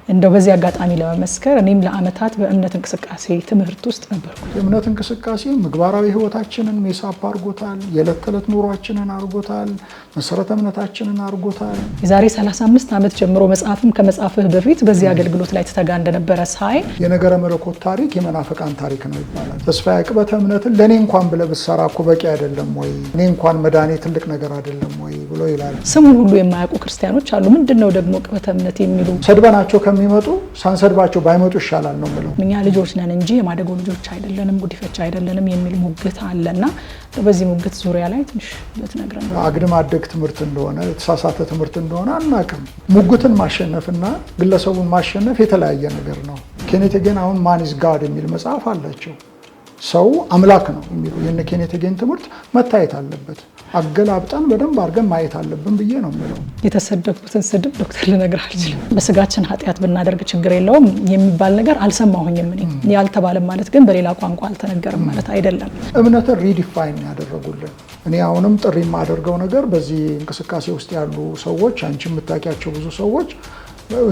እንደው በዚህ አጋጣሚ ለመመስከር እኔም ለአመታት በእምነት እንቅስቃሴ ትምህርት ውስጥ ነበርኩ። የእምነት እንቅስቃሴ ምግባራዊ ህይወታችንን mess up አድርጎታል። የዕለት ተዕለት ኑሯችንን አድርጎታል። መሰረተ እምነታችንን አድርጎታል። የዛሬ 35 ዓመት ጀምሮ መጽሐፍም ከመጽሐፍህ በፊት በዚህ አገልግሎት ላይ ትተጋ እንደነበረ ሳይ የነገረ መለኮት ታሪክ የመናፍቃን ታሪክ ነው ይባላል። ተስፋዬ ዕቅበተ እምነትን ለእኔ እንኳን ብለህ ብትሰራ እኮ በቂ አይደለም ወይ? እኔ እንኳን መዳኔ ትልቅ ነገር አይደለም ወይ ብሎ ይላል። ስሙን ሁሉ የማያውቁ ክርስቲያኖች አሉ። ምንድን ነው ደግሞ ዕቅበተ እምነት የሚሉ? ሰድበናቸው ከሚመጡ ሳንሰድባቸው ባይመጡ ይሻላል ነው የምለው። እኛ ልጆች ነን እንጂ የማደጎ ልጆች አይደለንም፣ ጉዲፈቻ አይደለንም የሚል ሙግት አለና በዚህ ሙግት ዙሪያ ላይ ትንሽ ብትነግረን። አግድም አደግ ትምህርት እንደሆነ፣ የተሳሳተ ትምህርት እንደሆነ አናውቅም። ሙግትን ማሸነፍና ግለሰቡን ማሸነፍ የተለያየ ነገር ነው። ኬኔት ሄገን አሁን Man is God የሚል መጽሐፍ አላቸው። ሰው አምላክ ነው የሚሉ የነ ኬኔት ሄገን ትምህርት መታየት አለበት። አገላብጠን በደንብ አድርገን ማየት አለብን ብዬ ነው የምለው። የተሰደብኩትን ስድብ ዶክተር ልነግርህ አልችልም። በስጋችን ኃጢአት ብናደርግ ችግር የለውም የሚባል ነገር አልሰማሁኝም እኔ። ያልተባለም ማለት ግን በሌላ ቋንቋ አልተነገርም ማለት አይደለም። እምነትን redefine ያደረጉልን። እኔ አሁንም ጥሪ የማደርገው ነገር በዚህ እንቅስቃሴ ውስጥ ያሉ ሰዎች፣ አንቺ የምታውቂያቸው ብዙ ሰዎች፣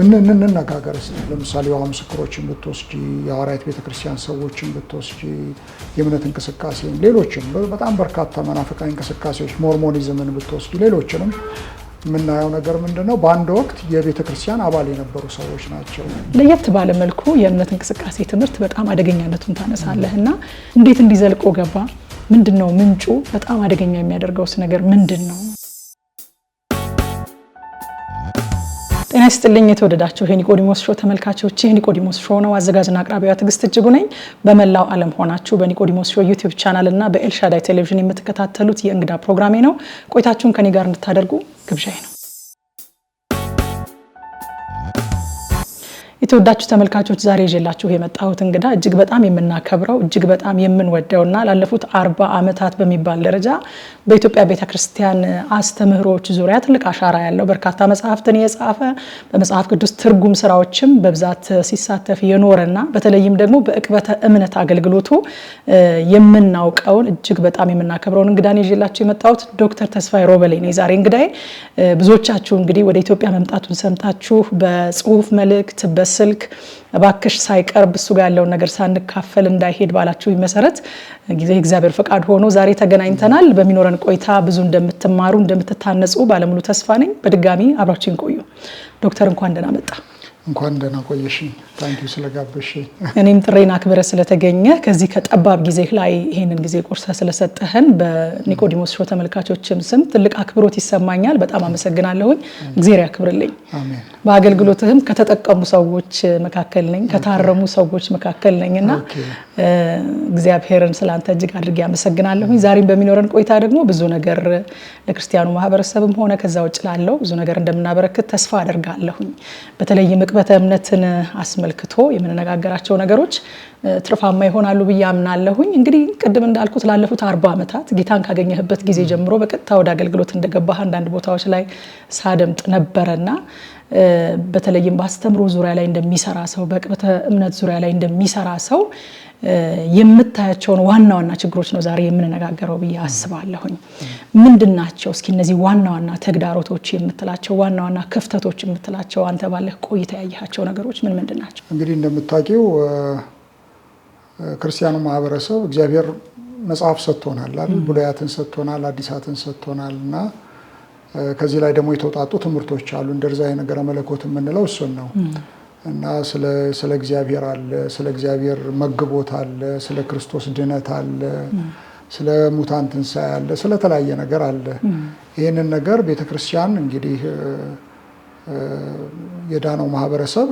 እንነጋገር እስኪ። ለምሳሌ የይሖዋ ምስክሮችን ብትወስጂ፣ የሐዋርያት ቤተክርስቲያን ሰዎችን ብትወስጂ፣ የእምነት እንቅስቃሴን፣ ሌሎችም በጣም በርካታ መናፍቃዊ እንቅስቃሴዎች፣ ሞርሞኒዝምን ብትወስጂ፣ ሌሎችንም የምናየው ነገር ምንድን ነው? በአንድ ወቅት የቤተ ክርስቲያን አባል የነበሩ ሰዎች ናቸው። ለየት ባለ መልኩ የእምነት እንቅስቃሴ ትምህርት በጣም አደገኛነቱን ታነሳለህ እና እንዴት እንዲዘልቆ ገባ? ምንድን ነው ምንጩ? በጣም አደገኛ የሚያደርገውስ ነገር ምንድን ነው? ጤና ይስጥልኝ የተወደዳችሁ የኒቆዲሞስ ሾው ተመልካቾች፣ ይህ ኒቆዲሞስ ሾው ነው። አዘጋጅና አቅራቢዋ ትዕግስት እጅጉ ነኝ። በመላው ዓለም ሆናችሁ በኒቆዲሞስ ሾው ዩቲዩብ ቻናል እና በኤልሻዳይ ቴሌቪዥን የምትከታተሉት የእንግዳ ፕሮግራሜ ነው። ቆይታችሁን ከኔ ጋር እንድታደርጉ ግብዣዬ ነው። የተወዳችሁ ተመልካቾች፣ ዛሬ ይዤላችሁ የመጣሁት እንግዳ እጅግ በጣም የምናከብረው፣ እጅግ በጣም የምንወደውና ላለፉት 40 ዓመታት በሚባል ደረጃ በኢትዮጵያ ቤተክርስቲያን አስተምህሮች ዙሪያ ትልቅ አሻራ ያለው፣ በርካታ መጽሐፍትን የጻፈ፣ በመጽሐፍ ቅዱስ ትርጉም ስራዎችም በብዛት ሲሳተፍ የኖረና በተለይም ደግሞ በዕቅበተ እምነት አገልግሎቱ የምናውቀውን፣ እጅግ በጣም የምናከብረውን እንግዳን ይዤላችሁ የመጣሁት ዶክተር ተስፋዬ ሮበሌ ነው የዛሬ እንግዳዬ። ብዙዎቻችሁ እንግዲህ ወደ ኢትዮጵያ መምጣቱን ሰምታችሁ በጽሁፍ መልእክት፣ በስልክ እባክሽ ሳይቀርብ እሱ ጋር ያለውን ነገር ሳንካፈል እንዳይሄድ ባላችሁ መሰረት ጊዜ እግዚአብሔር ፈቃድ ሆኖ ዛሬ ተገናኝተናል። በሚኖረን ቆይታ ብዙ እንደምትማሩ፣ እንደምትታነጹ ባለሙሉ ተስፋ ነኝ። በድጋሚ አብራችሁን ቆዩ። ዶክተር፣ እንኳን ደህና መጣ። እንኳን ደህና ቆየሽኝ። Thank you ስለጋበዝሽኝ። እኔም ጥሪዬን አክብረህ ስለተገኘህ፣ ከዚህ ከጠባብ ጊዜ ላይ ይሄንን ጊዜ ቆርሰህ ስለሰጠህን በኒቆዲሞስ ሾው ተመልካቾችም ስም ትልቅ አክብሮት ይሰማኛል። በጣም አመሰግናለሁኝ። እግዚአብሔር ያክብርልኝ። አሜን። በአገልግሎትህም ከተጠቀሙ ሰዎች መካከል ነኝ፣ ከታረሙ ሰዎች መካከል ነኝ እና እግዚአብሔርን ስላንተ እጅግ አድርጌ አመሰግናለሁኝ። ዛሬም በሚኖረን ቆይታ ደግሞ ብዙ ነገር ለክርስቲያኑ ማህበረሰብም ሆነ ከዛ ውጭ ላለው ብዙ ነገር እንደምናበረክት ተስፋ አደርጋለሁኝ። በተለይም ዕቅበተ እምነትን አስመልክቶ የምንነጋገራቸው ነገሮች ትርፋማ ይሆናሉ ብዬ አምናለሁኝ። እንግዲህ ቅድም እንዳልኩት ላለፉት 40 ዓመታት ጌታን ካገኘህበት ጊዜ ጀምሮ በቀጥታ ወደ አገልግሎት እንደገባህ አንዳንድ ቦታዎች ላይ ሳደምጥ ነበረና በተለይም በአስተምሮ ዙሪያ ላይ እንደሚሰራ ሰው፣ በዕቅበተ እምነት ዙሪያ ላይ እንደሚሰራ ሰው የምታያቸውን ዋና ዋና ችግሮች ነው ዛሬ የምንነጋገረው ብዬ አስባለሁኝ። ምንድን ናቸው እስኪ እነዚህ ዋና ዋና ተግዳሮቶች የምትላቸው፣ ዋና ዋና ክፍተቶች የምትላቸው፣ አንተ ባለህ ቆይታ ያየሃቸው ነገሮች ምን ምንድን ናቸው? እንግዲህ እንደምታውቂው ክርስቲያኑ ማህበረሰብ እግዚአብሔር መጽሐፍ ሰጥቶናል አይደል? ብሉያትን ሰጥቶናል፣ አዲሳትን ሰጥቶናል እና ከዚህ ላይ ደግሞ የተውጣጡ ትምህርቶች አሉ። እንደዛ የነገረ መለኮት የምንለው እሱን ነው እና ስለ እግዚአብሔር አለ፣ ስለ እግዚአብሔር መግቦት አለ፣ ስለ ክርስቶስ ድነት አለ፣ ስለ ሙታን ትንሣኤ አለ፣ ስለተለያየ ነገር አለ። ይህንን ነገር ቤተክርስቲያን እንግዲህ የዳነው ማህበረሰብ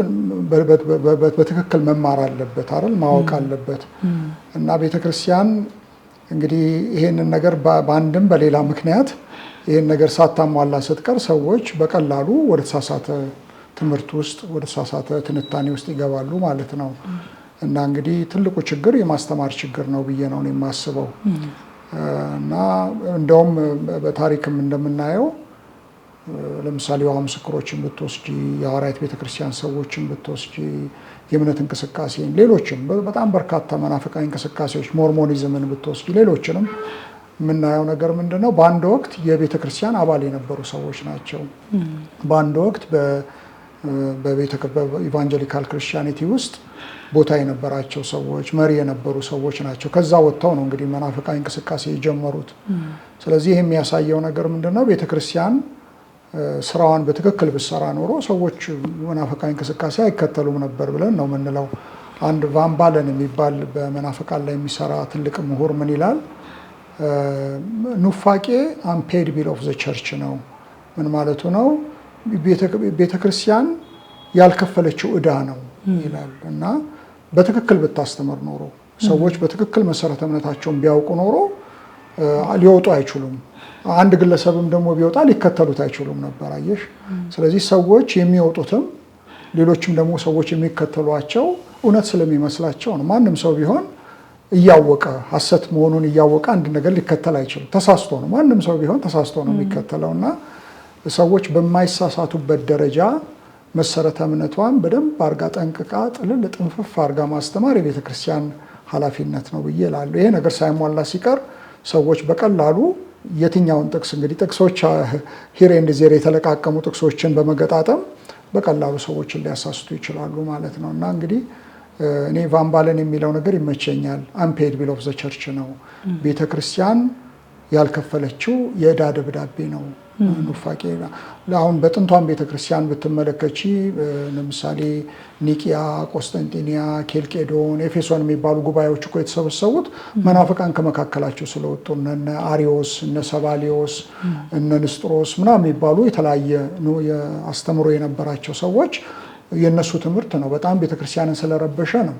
በትክክል መማር አለበት አይደል? ማወቅ አለበት እና ቤተክርስቲያን እንግዲህ ይሄንን ነገር በአንድም በሌላ ምክንያት ይህን ነገር ሳታሟላ ስትቀር ሰዎች በቀላሉ ወደ ተሳሳተ ትምህርት ውስጥ፣ ወደ ተሳሳተ ትንታኔ ውስጥ ይገባሉ ማለት ነው። እና እንግዲህ ትልቁ ችግር የማስተማር ችግር ነው ብዬ ነው የማስበው። እና እንደውም በታሪክም እንደምናየው ለምሳሌ የይሖዋ ምስክሮችን ብትወስጂ፣ የሐዋርያት ቤተክርስቲያን ሰዎችን ብትወስጂ፣ የእምነት እንቅስቃሴን፣ ሌሎችም በጣም በርካታ መናፍቃዊ እንቅስቃሴዎች፣ ሞርሞኒዝምን ብትወስጂ፣ ሌሎችንም የምናየው ነገር ምንድን ነው? በአንድ ወቅት የቤተ ክርስቲያን አባል የነበሩ ሰዎች ናቸው። በአንድ ወቅት በቤተ evangelical Christianity ውስጥ ቦታ የነበራቸው ሰዎች፣ መሪ የነበሩ ሰዎች ናቸው። ከዛ ወጥተው ነው እንግዲህ መናፍቃዊ እንቅስቃሴ የጀመሩት። ስለዚህ ይህ የሚያሳየው ነገር ምንድነው? ቤተክርስቲያን ስራዋን በትክክል ብትሰራ ኖሮ ሰዎች መናፍቃዊ እንቅስቃሴ አይከተሉም ነበር ብለን ነው የምንለው። አንድ ቫን ባለን የሚባል በመናፍቃን ላይ የሚሰራ ትልቅ ምሁር ምን ይላል? ኑፋቄ unpaid bill of the church ነው። ምን ማለቱ ነው? ቤተክርስቲያን ያልከፈለችው ዕዳ ነው ይላል። እና በትክክል ብታስተምር ኖሮ፣ ሰዎች በትክክል መሰረተ እምነታቸውን ቢያውቁ ኖሮ ሊወጡ አይችሉም። አንድ ግለሰብም ደግሞ ቢወጣ ሊከተሉት አይችሉም ነበር። አየሽ። ስለዚህ ሰዎች የሚወጡትም ሌሎችም ደግሞ ሰዎች የሚከተሏቸው እውነት ስለሚመስላቸው ነው። ማንም ሰው ቢሆን እያወቀ፣ ሐሰት መሆኑን እያወቀ አንድ ነገር ሊከተል አይችልም። ተሳስቶ ነው። ማንም ሰው ቢሆን ተሳስቶ ነው የሚከተለው። እና ሰዎች በማይሳሳቱበት ደረጃ መሰረተ እምነቷን በደንብ አርጋ ጠንቅቃ ጥልል ጥንፍፍ አርጋ ማስተማር የቤተ ክርስቲያን ኃላፊነት ነው ብዬ እላለሁ። ይሄ ነገር ሳይሟላ ሲቀር ሰዎች በቀላሉ የትኛውን ጥቅስ፣ እንግዲህ ጥቅሶች here and there የተለቃቀሙ ጥቅሶችን በመገጣጠም በቀላሉ ሰዎችን ሊያሳስቱ ይችላሉ ማለት ነው። እና እንግዲህ እኔ ቫን ባለን የሚለው ነገር ይመቸኛል። Unpaid bill of the church ነው። ቤተ ክርስቲያን ያልከፈለችው የዕዳ ደብዳቤ ነው ኑፋቄ። አሁን በጥንቷን ቤተ ክርስቲያን ብትመለከቺ ለምሳሌ ኒቂያ፣ ቆስጠንጢንያ፣ ኬልቄዶን፣ ኤፌሶን የሚባሉ ጉባኤዎች እኮ የተሰበሰቡት መናፍቃን ከመካከላቸው ስለወጡ፣ እነ አሪዮስ፣ እነ ሰባሊዮስ፣ እነ ንስጥሮስ ምናምን የሚባሉ የተለያየ አስተምሮ የነበራቸው ሰዎች፣ የእነሱ ትምህርት ነው በጣም ቤተክርስቲያንን ስለረበሸ ነው።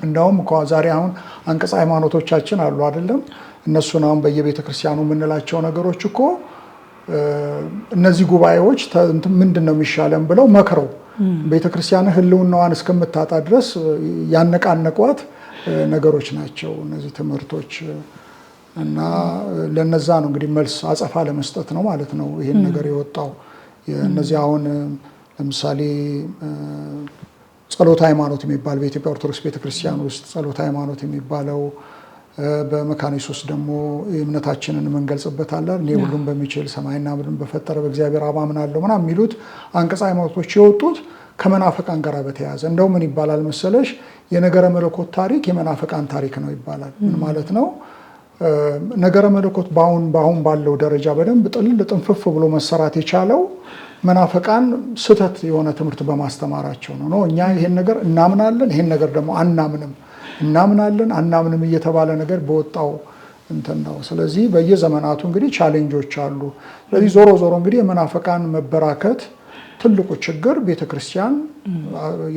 እንደውም እኮ ዛሬ አሁን አንቀጸ ሃይማኖቶቻችን አሉ አይደለም? እነሱን አሁን በየቤተ ክርስቲያኑ የምንላቸው ነገሮች እኮ እነዚህ ጉባኤዎች ምንድን ነው የሚሻለን ብለው መክረው ቤተ ክርስቲያን ሕልውናዋን እስከምታጣ ድረስ ያነቃነቋት ነገሮች ናቸው እነዚህ ትምህርቶች። እና ለነዛ ነው እንግዲህ መልስ አጸፋ ለመስጠት ነው ማለት ነው ይሄን ነገር የወጣው። እነዚህ አሁን ለምሳሌ ጸሎተ ሃይማኖት የሚባል፣ በኢትዮጵያ ኦርቶዶክስ ቤተክርስቲያን ውስጥ ጸሎተ ሃይማኖት የሚባለው፣ በመካነ ኢየሱስ ደግሞ እምነታችንን የምንገልጽበት አለ። እኔ ሁሉም በሚችል ሰማይና ምድርን በፈጠረ በእግዚአብሔር አብ አምናለሁ ምናምን የሚሉት አንቀጸ ሃይማኖቶች የወጡት ከመናፍቃን ጋር በተያያዘ፣ እንደው ምን ይባላል መሰለሽ፣ የነገረ መለኮት ታሪክ የመናፍቃን ታሪክ ነው ይባላል። ምን ማለት ነው? ነገረ መለኮት በአሁን ባለው ደረጃ በደንብ ጥልል ጥንፍፍ ብሎ መሰራት የቻለው መናፍቃን ስህተት የሆነ ትምህርት በማስተማራቸው ነው። እኛ ይሄን ነገር እናምናለን፣ ይሄን ነገር ደግሞ አናምንም፣ እናምናለን፣ አናምንም እየተባለ ነገር በወጣው እንትን ነው። ስለዚህ በየዘመናቱ እንግዲህ challenge ኦች አሉ። ስለዚህ ዞሮ ዞሮ እንግዲህ የመናፍቃን መበራከት ትልቁ ችግር ቤተክርስቲያን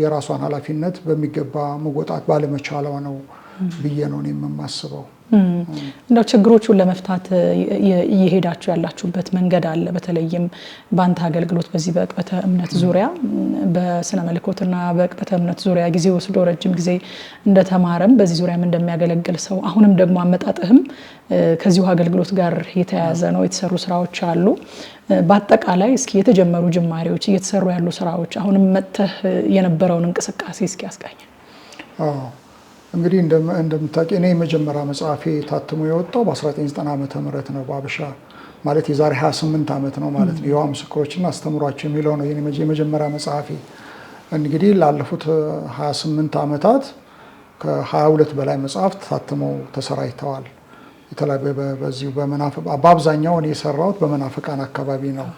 የራሷን ኃላፊነት በሚገባ መወጣት ባለመቻሏ ነው ብዬ ነው እኔ የማስበው። እንደው ችግሮቹን ለመፍታት እየሄዳችሁ ያላችሁበት መንገድ አለ። በተለይም በአንተ አገልግሎት በዚህ በዕቅበተ እምነት ዙሪያ፣ በስነ መለኮትና በዕቅበተ እምነት ዙሪያ ጊዜ ወስዶ ረጅም ጊዜ እንደተማረም በዚህ ዙሪያም እንደሚያገለግል ሰው፣ አሁንም ደግሞ አመጣጥህም ከዚሁ አገልግሎት ጋር የተያያዘ ነው። የተሰሩ ስራዎች አሉ። በአጠቃላይ እስኪ የተጀመሩ ጅማሬዎች፣ እየተሰሩ ያሉ ስራዎች፣ አሁንም መጥተህ የነበረውን እንቅስቃሴ እስኪ ያስቃኝ። እንግዲህ እንደምታውቂ እኔ የመጀመሪያ መጽሐፌ ታትሞ የወጣው በ1990 ዓመተ ምህረት ነው በአበሻ፣ ማለት የዛሬ 28 ዓመት ነው ማለት ነው። የይሖዋ ምስክሮችና አስተምሯቸው የሚለው ነው የመጀመሪያ መጽሐፌ። እንግዲህ ላለፉት 28 ዓመታት ከ22 በላይ መጽሐፍት ታትመው ተሰራጭተዋል። በዚሁ በአብዛኛው እኔ የሰራሁት በመናፍቃን አካባቢ ነው።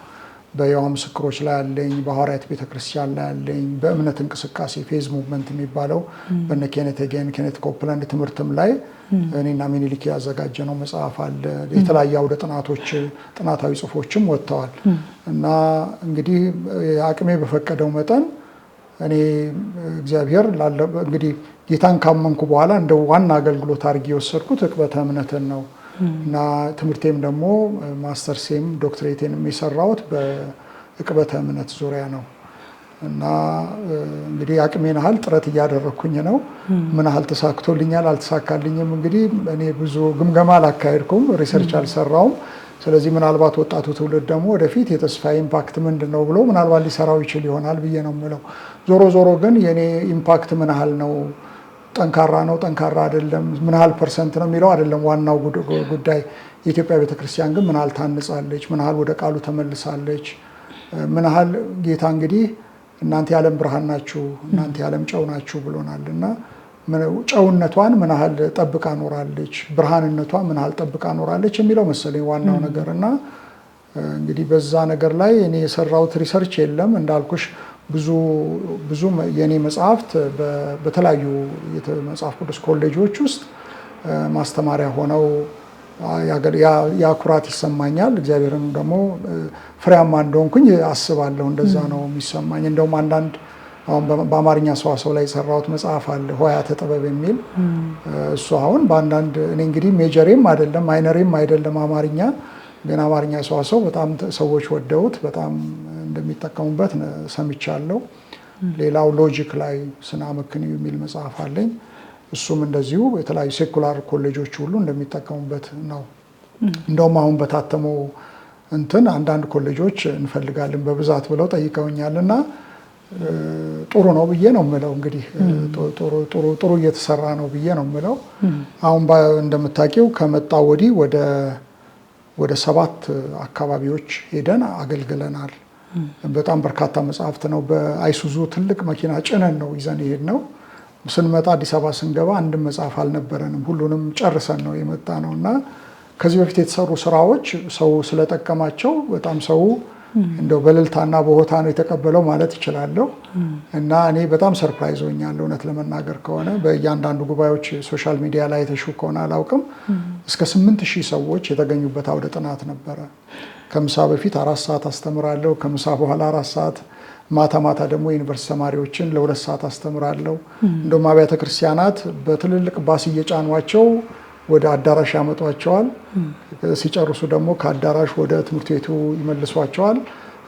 በይሖዋ ምስክሮች ላይ አለኝ፣ በሐዋርያት ቤተክርስቲያን ላይ አለኝ፣ በእምነት እንቅስቃሴ faith movement የሚባለው በነ ኬኔት ሄገን፣ ኬኔት ኮፕላንድ ትምህርትም ላይ እኔና ሚኒሊክ ያዘጋጀነው መጽሐፍ አለ። የተለያዩ አውደ ጥናቶች፣ ጥናታዊ ጽሁፎችም ወጥተዋል። እና እንግዲህ አቅሜ በፈቀደው መጠን እኔ እግዚአብሔር እንግዲህ ጌታን ካመንኩ በኋላ እንደ ዋና አገልግሎት አድርጌ የወሰድኩት ዕቅበተ እምነትን ነው። እና ትምህርቴም ደግሞ ማስተርሴም ዶክትሬቴንም የሰራሁት በዕቅበተ እምነት ዙሪያ ነው። እና እንግዲህ አቅሜን ያህል ጥረት እያደረግኩኝ ነው። ምን ያህል ተሳክቶልኛል አልተሳካልኝም፣ እንግዲህ እኔ ብዙ ግምገማ አላካሄድኩም፣ research አልሰራውም። ስለዚህ ምናልባት ወጣቱ ትውልድ ደግሞ ወደፊት የተስፋዬ impact ምንድን ነው ብሎ ምናልባት ሊሰራው ይችል ይሆናል ብዬ ነው የምለው። ዞሮ ዞሮ ግን የኔ impact ምን ያህል ነው፣ ጠንካራ ነው፣ ጠንካራ አይደለም፣ ምን ያህል percent ነው የሚለው አይደለም ዋናው ጉዳይ። የኢትዮጵያ ቤተክርስቲያን ግን ምን ያህል ታንጻለች፣ ምን ያህል ወደ ቃሉ ተመልሳለች፣ ምን ያህል ጌታ እንግዲህ እናንተ የዓለም ብርሃን ናችሁ፣ እናንተ የዓለም ጨው ናችሁ ብሎናል። እና ጨውነቷን ምን ያህል ጠብቃ ኖራለች፣ ብርሃንነቷን ምን ያህል ጠብቃ ኖራለች የሚለው መሰለኝ ዋናው ነገር። እና እንግዲህ በዛ ነገር ላይ እኔ የሰራሁት research የለም። እንዳልኩሽ ብዙ ብዙ የእኔ መጽሐፍት በተለያዩ መጽሐፍ ቅዱስ ኮሌጆች ውስጥ ማስተማሪያ ሆነው ያ ኩራት ይሰማኛል። እግዚአብሔርን ደግሞ ፍሬያማ እንደሆንኩኝ አስባለሁ። እንደዛ ነው የሚሰማኝ። እንደውም አንዳንድ አሁን በአማርኛ ሰዋሰው ላይ የሰራሁት መጽሐፍ አለ፣ ሆያተ ጥበብ የሚል። እሱ አሁን በአንዳንድ እኔ እንግዲህ major ኤም አይደለም minor ኤም አይደለም አማርኛ፣ ግን አማርኛ ሰዋሰው በጣም ሰዎች ወደውት በጣም እንደሚጠቀሙበት ሰምቻለሁ። ሌላው logic ላይ ስነ አመክንዮ የሚል መጽሐፍ አለኝ። እሱም እንደዚሁ የተለያዩ secular ኮሌጆች ሁሉ እንደሚጠቀሙበት ነው። እንደውም አሁን በታተመው እንትን አንዳንድ ኮሌጆች እንፈልጋለን በብዛት ብለው ጠይቀውኛል እና ጥሩ ነው ብዬ ነው የምለው። እንግዲህ ጥሩ ጥሩ እየተሰራ ነው ብዬ ነው የምለው። አሁን እንደምታውቂው ከመጣ ወዲህ ወደ 7 አካባቢዎች ሄደን አገልግለናል። በጣም በርካታ መጽሐፍት ነው በአይሱዙ ትልቅ መኪና ጭነን ነው ይዘን የሄድነው። ስንመጣ አዲስ አበባ ስንገባ አንድም መጽሐፍ አልነበረንም። ሁሉንም ጨርሰን ነው የመጣ ነው። እና ከዚህ በፊት የተሰሩ ስራዎች ሰው ስለጠቀማቸው በጣም ሰው እንደው በእልልታና በሆታ ነው የተቀበለው ማለት እችላለሁ። እና እኔ በጣም surprise ሆኛለሁ እውነት ለመናገር ከሆነ። በእያንዳንዱ ጉባኤዎች social media ላይ የተሹ ከሆነ አላውቅም፣ እስከ 8000 ሰዎች የተገኙበት አውደ ጥናት ነበረ። ከምሳ በፊት 4 ሰዓት አስተምራለሁ፣ ከምሳ በኋላ 4 ሰዓት፣ ማታ ማታ ደግሞ ዩኒቨርሲቲ ተማሪዎችን ለ2 ሰዓት አስተምራለሁ። እንደውም አብያተ ክርስቲያናት በትልልቅ ባስ እየጫኗቸው ወደ አዳራሽ ያመጧቸዋል። ሲጨርሱ ደግሞ ከአዳራሽ ወደ ትምህርት ቤቱ ይመልሷቸዋል።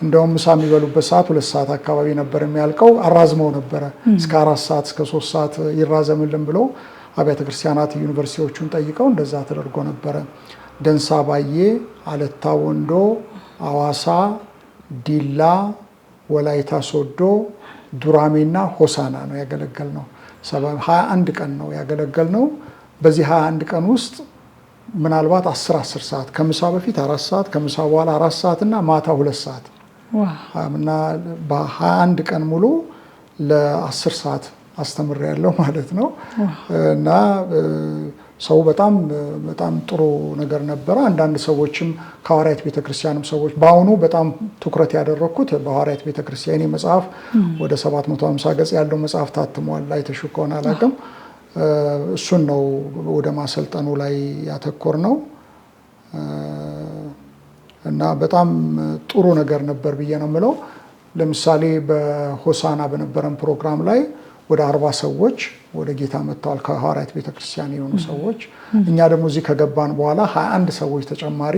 እንደውም ምሳ የሚበሉበት ሰዓት 2 ሰዓት አካባቢ ነበር የሚያልቀው። አራዝመው ነበረ እስከ 4 ሰዓት እስከ 3 ሰዓት ይራዘምልን ብለው አብያተ ክርስቲያናት ዩኒቨርሲቲዎቹን ጠይቀው እንደዛ ተደርጎ ነበረ። ደንሳ ባዬ፣ አለታ ወንዶ፣ አዋሳ፣ ዲላ፣ ወላይታ ሶዶ፣ ዱራሜና ሆሳና ነው ያገለገልነው። 21 ቀን ነው ያገለገልነው። በዚህ 21 ቀን ውስጥ ምናልባት 10 10 ሰዓት ከምሳ በፊት 4 ሰዓት፣ ከምሳ በኋላ 4 ሰዓት እና ማታ 2 ሰዓት እና በ21 ቀን ሙሉ ለ10 ሰዓት አስተምሬያለሁ ማለት ነው። እና ሰው በጣም በጣም ጥሩ ነገር ነበረ። አንዳንድ ሰዎችም ከሐዋርያት ቤተክርስቲያንም ሰዎች በአሁኑ በጣም ትኩረት ያደረኩት በሐዋርያት ቤተክርስቲያን የኔ መጽሐፍ ወደ 750 ገጽ ያለው መጽሐፍ ታትሟል። አይተሽው ከሆነ አላውቅም። እሱን ነው ወደ ማሰልጠኑ ላይ ያተኮር ነው። እና በጣም ጥሩ ነገር ነበር ብዬ ነው የምለው። ለምሳሌ በሆሳና በነበረን ፕሮግራም ላይ ወደ 40 ሰዎች ወደ ጌታ መጥተዋል፣ ከሐዋርያት ቤተክርስቲያን የሆኑ ሰዎች። እኛ ደግሞ እዚህ ከገባን በኋላ 21 ሰዎች ተጨማሪ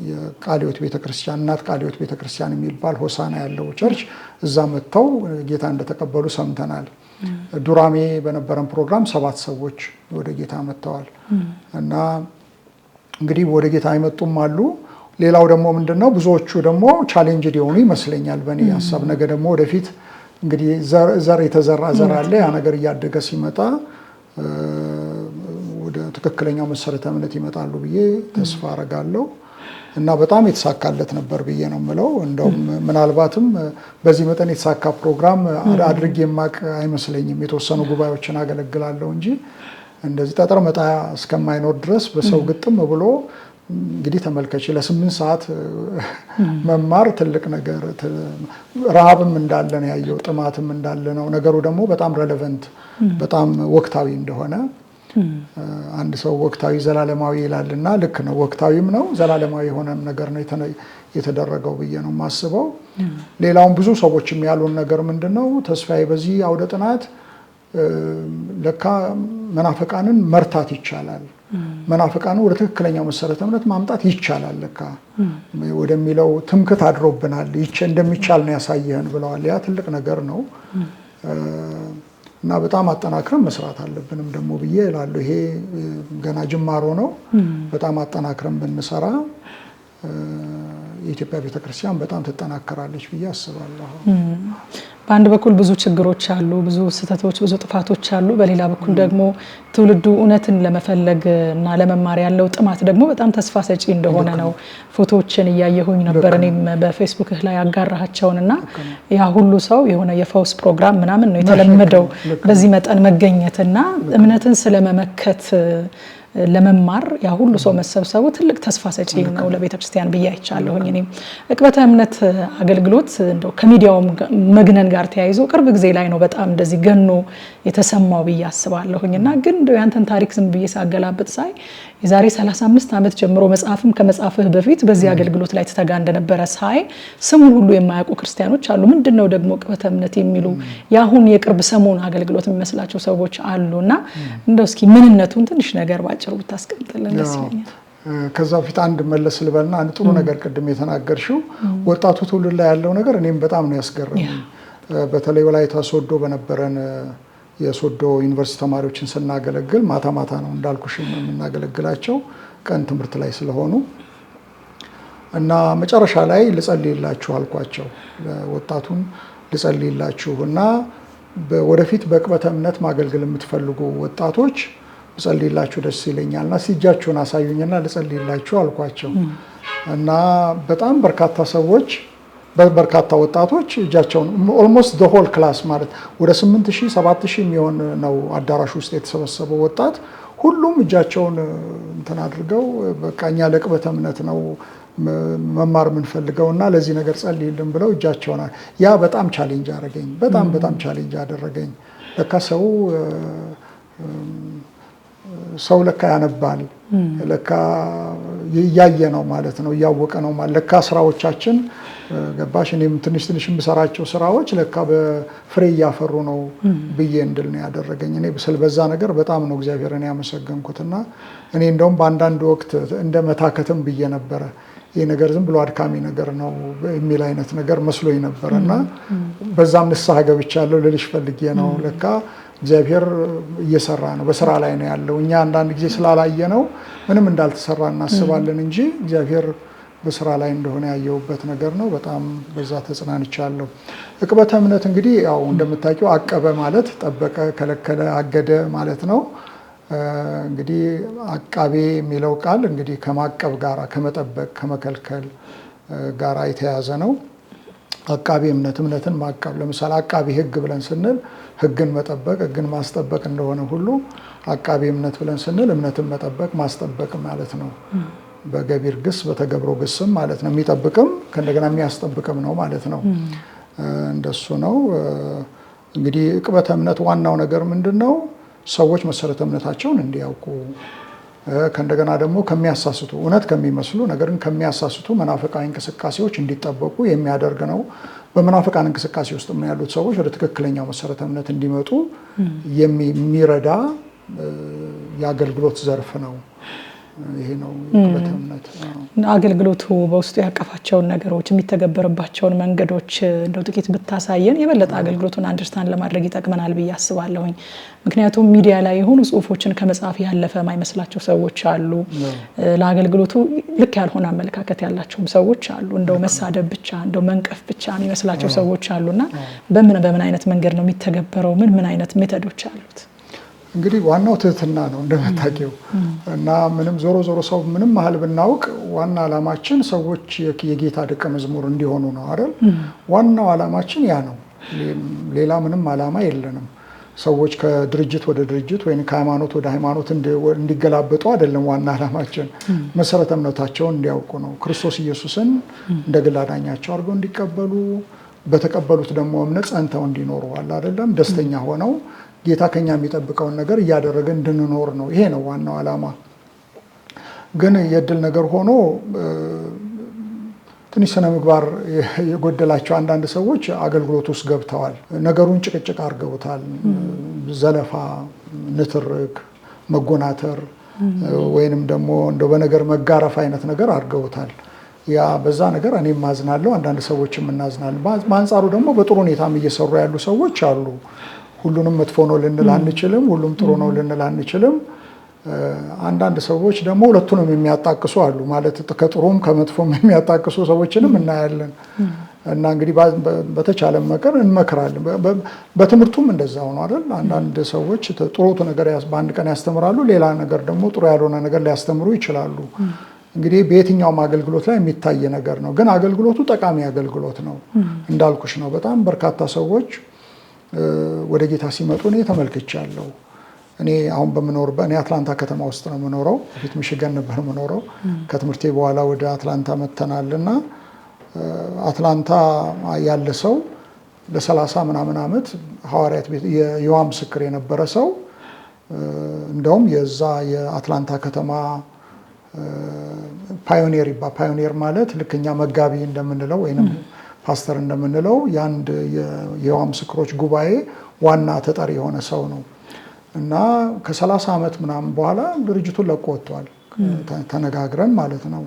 የቃለ ሕይወት ቤተክርስቲያን እናት ቃለ ሕይወት ቤተክርስቲያን የሚባል ሆሳና ያለው church እዛ መጥተው ጌታ እንደተቀበሉ ሰምተናል። ዱራሜ በነበረን ፕሮግራም 7 ሰዎች ወደ ጌታ መጥተዋል። እና እንግዲህ ወደ ጌታ አይመጡም አሉ። ሌላው ደግሞ ምንድነው ብዙዎቹ ደግሞ challenge የሆኑ ይመስለኛል በእኔ ሀሳብ። ነገ ደግሞ ወደፊት እንግዲህ ዘር የተዘራ ዘር አለ። ያ ነገር እያደገ ሲመጣ ወደ ትክክለኛው መሰረተ እምነት ይመጣሉ ብዬ ተስፋ አረጋለሁ። እና በጣም የተሳካለት ነበር ብዬ ነው የምለው። እንደውም ምናልባትም በዚህ መጠን የተሳካ ፕሮግራም አድርጌ የማቅ አይመስለኝም። የተወሰኑ ጉባኤዎችን አገለግላለሁ እንጂ እንደዚህ ጠጠር መጣያ እስከማይኖር ድረስ በሰው ግጥም ብሎ እንግዲህ ተመልከች፣ ለ8 ሰዓት መማር ትልቅ ነገር። ረሃብም እንዳለ ነው ያየው፣ ጥማትም እንዳለ ነው። ነገሩ ደግሞ በጣም relevant፣ በጣም ወቅታዊ እንደሆነ አንድ ሰው ወቅታዊ ዘላለማዊ ይላልና ልክ ነው። ወቅታዊም ነው ዘላለማዊ የሆነም ነገር ነው የተደረገው ብዬ ነው የማስበው። ሌላውም ብዙ ሰዎችም ያሉን ነገር ምንድነው፣ ተስፋዬ በዚህ አውደ ጥናት ለካ መናፍቃንን መርታት ይቻላል፣ መናፍቃንን ወደ ትክክለኛው መሰረተ እምነት ማምጣት ይቻላል ለካ ወደሚለው ትምክት አድሮብናል፣ እንደሚቻል ነው ያሳየህን ብለዋል። ያ ትልቅ ነገር ነው። እና በጣም አጠናክረን መስራት አለብንም ደግሞ ብዬ እላለሁ። ይሄ ገና ጅማሮ ነው። በጣም አጠናክረን ብንሰራ የኢትዮጵያ ቤተክርስቲያን በጣም ትጠናከራለች ብዬ አስባለሁ። በአንድ በኩል ብዙ ችግሮች አሉ፣ ብዙ ስህተቶች፣ ብዙ ጥፋቶች አሉ። በሌላ በኩል ደግሞ ትውልዱ እውነትን ለመፈለግ እና ለመማር ያለው ጥማት ደግሞ በጣም ተስፋ ሰጪ እንደሆነ ነው። ፎቶዎችን እያየሁኝ ነበር እኔም በፌስቡክህ ላይ ያጋራሃቸውን እና ያ ሁሉ ሰው የሆነ የፈውስ ፕሮግራም ምናምን ነው የተለመደው በዚህ መጠን መገኘትና እምነትን ስለመመከት ለመማር ያ ሁሉ ሰው መሰብሰቡ ትልቅ ተስፋ ሰጪ ነው ለቤተክርስቲያን ብዬ አይቻለሁኝ። እኔም ዕቅበተ እምነት አገልግሎት እንደው ከሚዲያውም መግነን ጋር ተያይዞ ቅርብ ጊዜ ላይ ነው በጣም እንደዚህ ገኖ የተሰማው ብዬ አስባለሁኝ። እና ግን እንደው ያንተን ታሪክ ዝም ብዬ ሳገላብጥ ሳይ የዛሬ 35 ዓመት ጀምሮ መጽሐፍም ከመጽሐፍህ በፊት በዚህ አገልግሎት ላይ ትተጋ እንደነበረ ሳይ ስሙን ሁሉ የማያውቁ ክርስቲያኖች አሉ። ምንድነው ደግሞ ዕቅበተ እምነት የሚሉ የአሁን የቅርብ ሰሞን አገልግሎት የሚመስላቸው ሰዎች አሉና እንደው እስኪ ምንነቱን ትንሽ ነገር ባጭሩ ብታስቀምጥልን ደስ ይለኛል። ከዛ በፊት አንድ መለስ ልበልና አንድ ጥሩ ነገር ቅድም የተናገርሽው ወጣቱ ትውልድ ላይ ያለው ነገር እኔም በጣም ነው ያስገረመኝ። በተለይ ወላይታ ሶዶ በነበረን የሶዶ ዩኒቨርሲቲ ተማሪዎችን ስናገለግል ማታ ማታ ነው እንዳልኩሽ የምናገለግላቸው ቀን ትምህርት ላይ ስለሆኑ እና መጨረሻ ላይ ልጸልይላችሁ አልኳቸው። ወጣቱን ልጸልይላችሁ እና ወደፊት በዕቅበተ እምነት ማገልገል የምትፈልጉ ወጣቶች ልጸልይላችሁ ደስ ይለኛልና እጃችሁን አሳዩኝና ልጸልይላችሁ አልኳቸው። እና በጣም በርካታ ሰዎች በርካታ ወጣቶች እጃቸውን almost the whole class ማለት ወደ 8000 7000 የሚሆን ነው አዳራሽ ውስጥ የተሰበሰበው ወጣት ሁሉም እጃቸውን እንትን አድርገው በቃ እኛ ለዕቅበተ እምነት ነው መማር የምንፈልገው እና ለዚህ ነገር ጸልይልን ብለው እጃቸውን ያ በጣም challenge አደረገኝ። በጣም በጣም challenge አደረገኝ። ለካ ሰው ለካ ያነባል፣ ለካ እያየ ነው ማለት ነው፣ እያወቀ ነው ማለት ለካ ስራዎቻችን ገባሽ። እኔም ትንሽ ትንሽ የምሰራቸው ስራዎች ለካ በፍሬ እያፈሩ ነው ብዬ እንድል ነው ያደረገኝ። እኔ በዛ ነገር በጣም ነው እግዚአብሔርን ያመሰገንኩትና እኔ እንደውም በአንዳንድ ወቅት እንደ መታከትም ብዬ ነበረ። ይህ ነገር ዝም ብሎ አድካሚ ነገር ነው የሚል አይነት ነገር መስሎኝ ነበረ እና በዛም ንስሐ ገብቻለሁ ልልሽ ፈልጌ ነው። ለካ እግዚአብሔር እየሰራ ነው፣ በስራ ላይ ነው ያለው። እኛ አንዳንድ ጊዜ ስላላየ ነው ምንም እንዳልተሰራ እናስባለን እንጂ እግዚአብሔር በስራ ላይ እንደሆነ ያየሁበት ነገር ነው። በጣም በዛ ተጽናንቻለሁ። ዕቅበተ እምነት እንግዲህ ያው እንደምታውቂው አቀበ ማለት ጠበቀ፣ ከለከለ፣ አገደ ማለት ነው። እንግዲህ አቃቤ የሚለው ቃል እንግዲህ ከማቀብ ጋራ ከመጠበቅ፣ ከመከልከል ጋራ የተያዘ ነው። አቃቤ እምነት እምነትን ማቀብ፣ ለምሳሌ አቃቤ ሕግ ብለን ስንል ሕግን መጠበቅ ሕግን ማስጠበቅ እንደሆነ ሁሉ አቃቤ እምነት ብለን ስንል እምነትን መጠበቅ ማስጠበቅ ማለት ነው። በገቢር ግስ በተገብሮ ግስም ማለት ነው። የሚጠብቅም ከእንደገና የሚያስጠብቅም ነው ማለት ነው። እንደሱ ነው። እንግዲህ ዕቅበተ እምነት ዋናው ነገር ምንድን ነው? ሰዎች መሰረተ እምነታቸውን እንዲያውቁ ከእንደገና ደግሞ ከሚያሳስቱ እውነት ከሚመስሉ ነገርን ከሚያሳስቱ መናፍቃዊ እንቅስቃሴዎች እንዲጠበቁ የሚያደርግ ነው። በመናፍቃን እንቅስቃሴ ውስጥ ያሉት ሰዎች ወደ ትክክለኛው መሰረተ እምነት እንዲመጡ የሚረዳ የአገልግሎት ዘርፍ ነው። ይሄ ነው ዕቅበተ እምነት። አገልግሎቱ በውስጡ ያቀፋቸውን ነገሮች የሚተገበርባቸውን መንገዶች እንደው ጥቂት ብታሳየን የበለጠ አገልግሎቱን understand ለማድረግ ይጠቅመናል ብዬ አስባለሁኝ። ምክንያቱም ሚዲያ ላይ የሆኑ ጽሁፎችን ከመጻፍ ያለፈ የማይመስላቸው ሰዎች አሉ። ለአገልግሎቱ ልክ ያልሆነ አመለካከት ያላቸውም ሰዎች አሉ። እንደው መሳደብ ብቻ እንደው መንቀፍ ብቻ የሚመስላቸው ሰዎች አሉና በምን በምን አይነት መንገድ ነው የሚተገበረው? ምን ምን አይነት method ኦች አሉት? እንግዲህ ዋናው ትህትና ነው እንደምታውቂው። እና ምንም ዞሮ ዞሮ ሰው ምንም ያህል ብናውቅ ዋና ዓላማችን ሰዎች የጌታ ደቀ መዝሙር እንዲሆኑ ነው አይደል? ዋናው ዓላማችን ያ ነው። ሌላ ምንም ዓላማ የለንም። ሰዎች ከድርጅት ወደ ድርጅት ወይም ከሃይማኖት ወደ ሃይማኖት እንዲገላበጡ አይደለም ዋና ዓላማችን። መሰረተ እምነታቸውን እንዲያውቁ ነው። ክርስቶስ ኢየሱስን እንደ ግል አዳኛቸው አድርገው እንዲቀበሉ፣ በተቀበሉት ደግሞ እምነት ጸንተው እንዲኖሩ አለ አይደለም፣ ደስተኛ ሆነው ጌታ ከኛ የሚጠብቀውን ነገር እያደረገ እንድንኖር ነው። ይሄ ነው ዋናው ዓላማ። ግን የእድል ነገር ሆኖ ትንሽ ስነ ምግባር የጎደላቸው አንዳንድ ሰዎች አገልግሎት ውስጥ ገብተዋል። ነገሩን ጭቅጭቅ አድርገውታል። ዘለፋ፣ ንትርክ፣ መጎናተር ወይንም ደግሞ እንደው በነገር መጋረፍ አይነት ነገር አድርገውታል። ያ በዛ ነገር እኔም አዝናለሁ፣ አንዳንድ ሰዎችም እናዝናለን። በአንጻሩ ደግሞ በጥሩ ሁኔታም እየሰሩ ያሉ ሰዎች አሉ። ሁሉንም መጥፎ ነው ልንል አንችልም፣ ሁሉም ጥሩ ነው ልንል አንችልም። አንዳንድ ሰዎች ደግሞ ሁለቱንም የሚያጣቅሱ አሉ። ማለት ከጥሩም ከመጥፎም የሚያጣቅሱ ሰዎችንም እናያለን። እና እንግዲህ በተቻለ መጠን እንመክራለን። በትምህርቱም እንደዛው ነው አይደል? አንዳንድ ሰዎች ጥሩ ነገር በአንድ ቀን ያስተምራሉ፣ ሌላ ነገር ደግሞ ጥሩ ያልሆነ ነገር ሊያስተምሩ ይችላሉ። እንግዲህ በየትኛውም አገልግሎት ላይ የሚታይ ነገር ነው። ግን አገልግሎቱ ጠቃሚ አገልግሎት ነው እንዳልኩሽ ነው። በጣም በርካታ ሰዎች ወደ ጌታ ሲመጡ እኔ ተመልክቻለሁ። እኔ አሁን በምኖርበት እኔ አትላንታ ከተማ ውስጥ ነው የምኖረው። በፊት ሚሽገን ነበር የምኖረው። ከትምህርቴ በኋላ ወደ አትላንታ መጥተናል እና አትላንታ ያለ ሰው ለ30 ምናምን ዓመት ሐዋርያት ቤት የይሖዋ ምስክር የነበረ ሰው እንደውም የዛ የአትላንታ ከተማ pioneer ይባላል። Pioneer ማለት ልክ እኛ መጋቢ እንደምንለው ወይንም ፓስተር እንደምንለው የአንድ የይሖዋ ምስክሮች ጉባኤ ዋና ተጠሪ የሆነ ሰው ነው እና ከ30 ዓመት ምናምን በኋላ ድርጅቱን ለቆ ወጥቷል። ተነጋግረን ማለት ነው።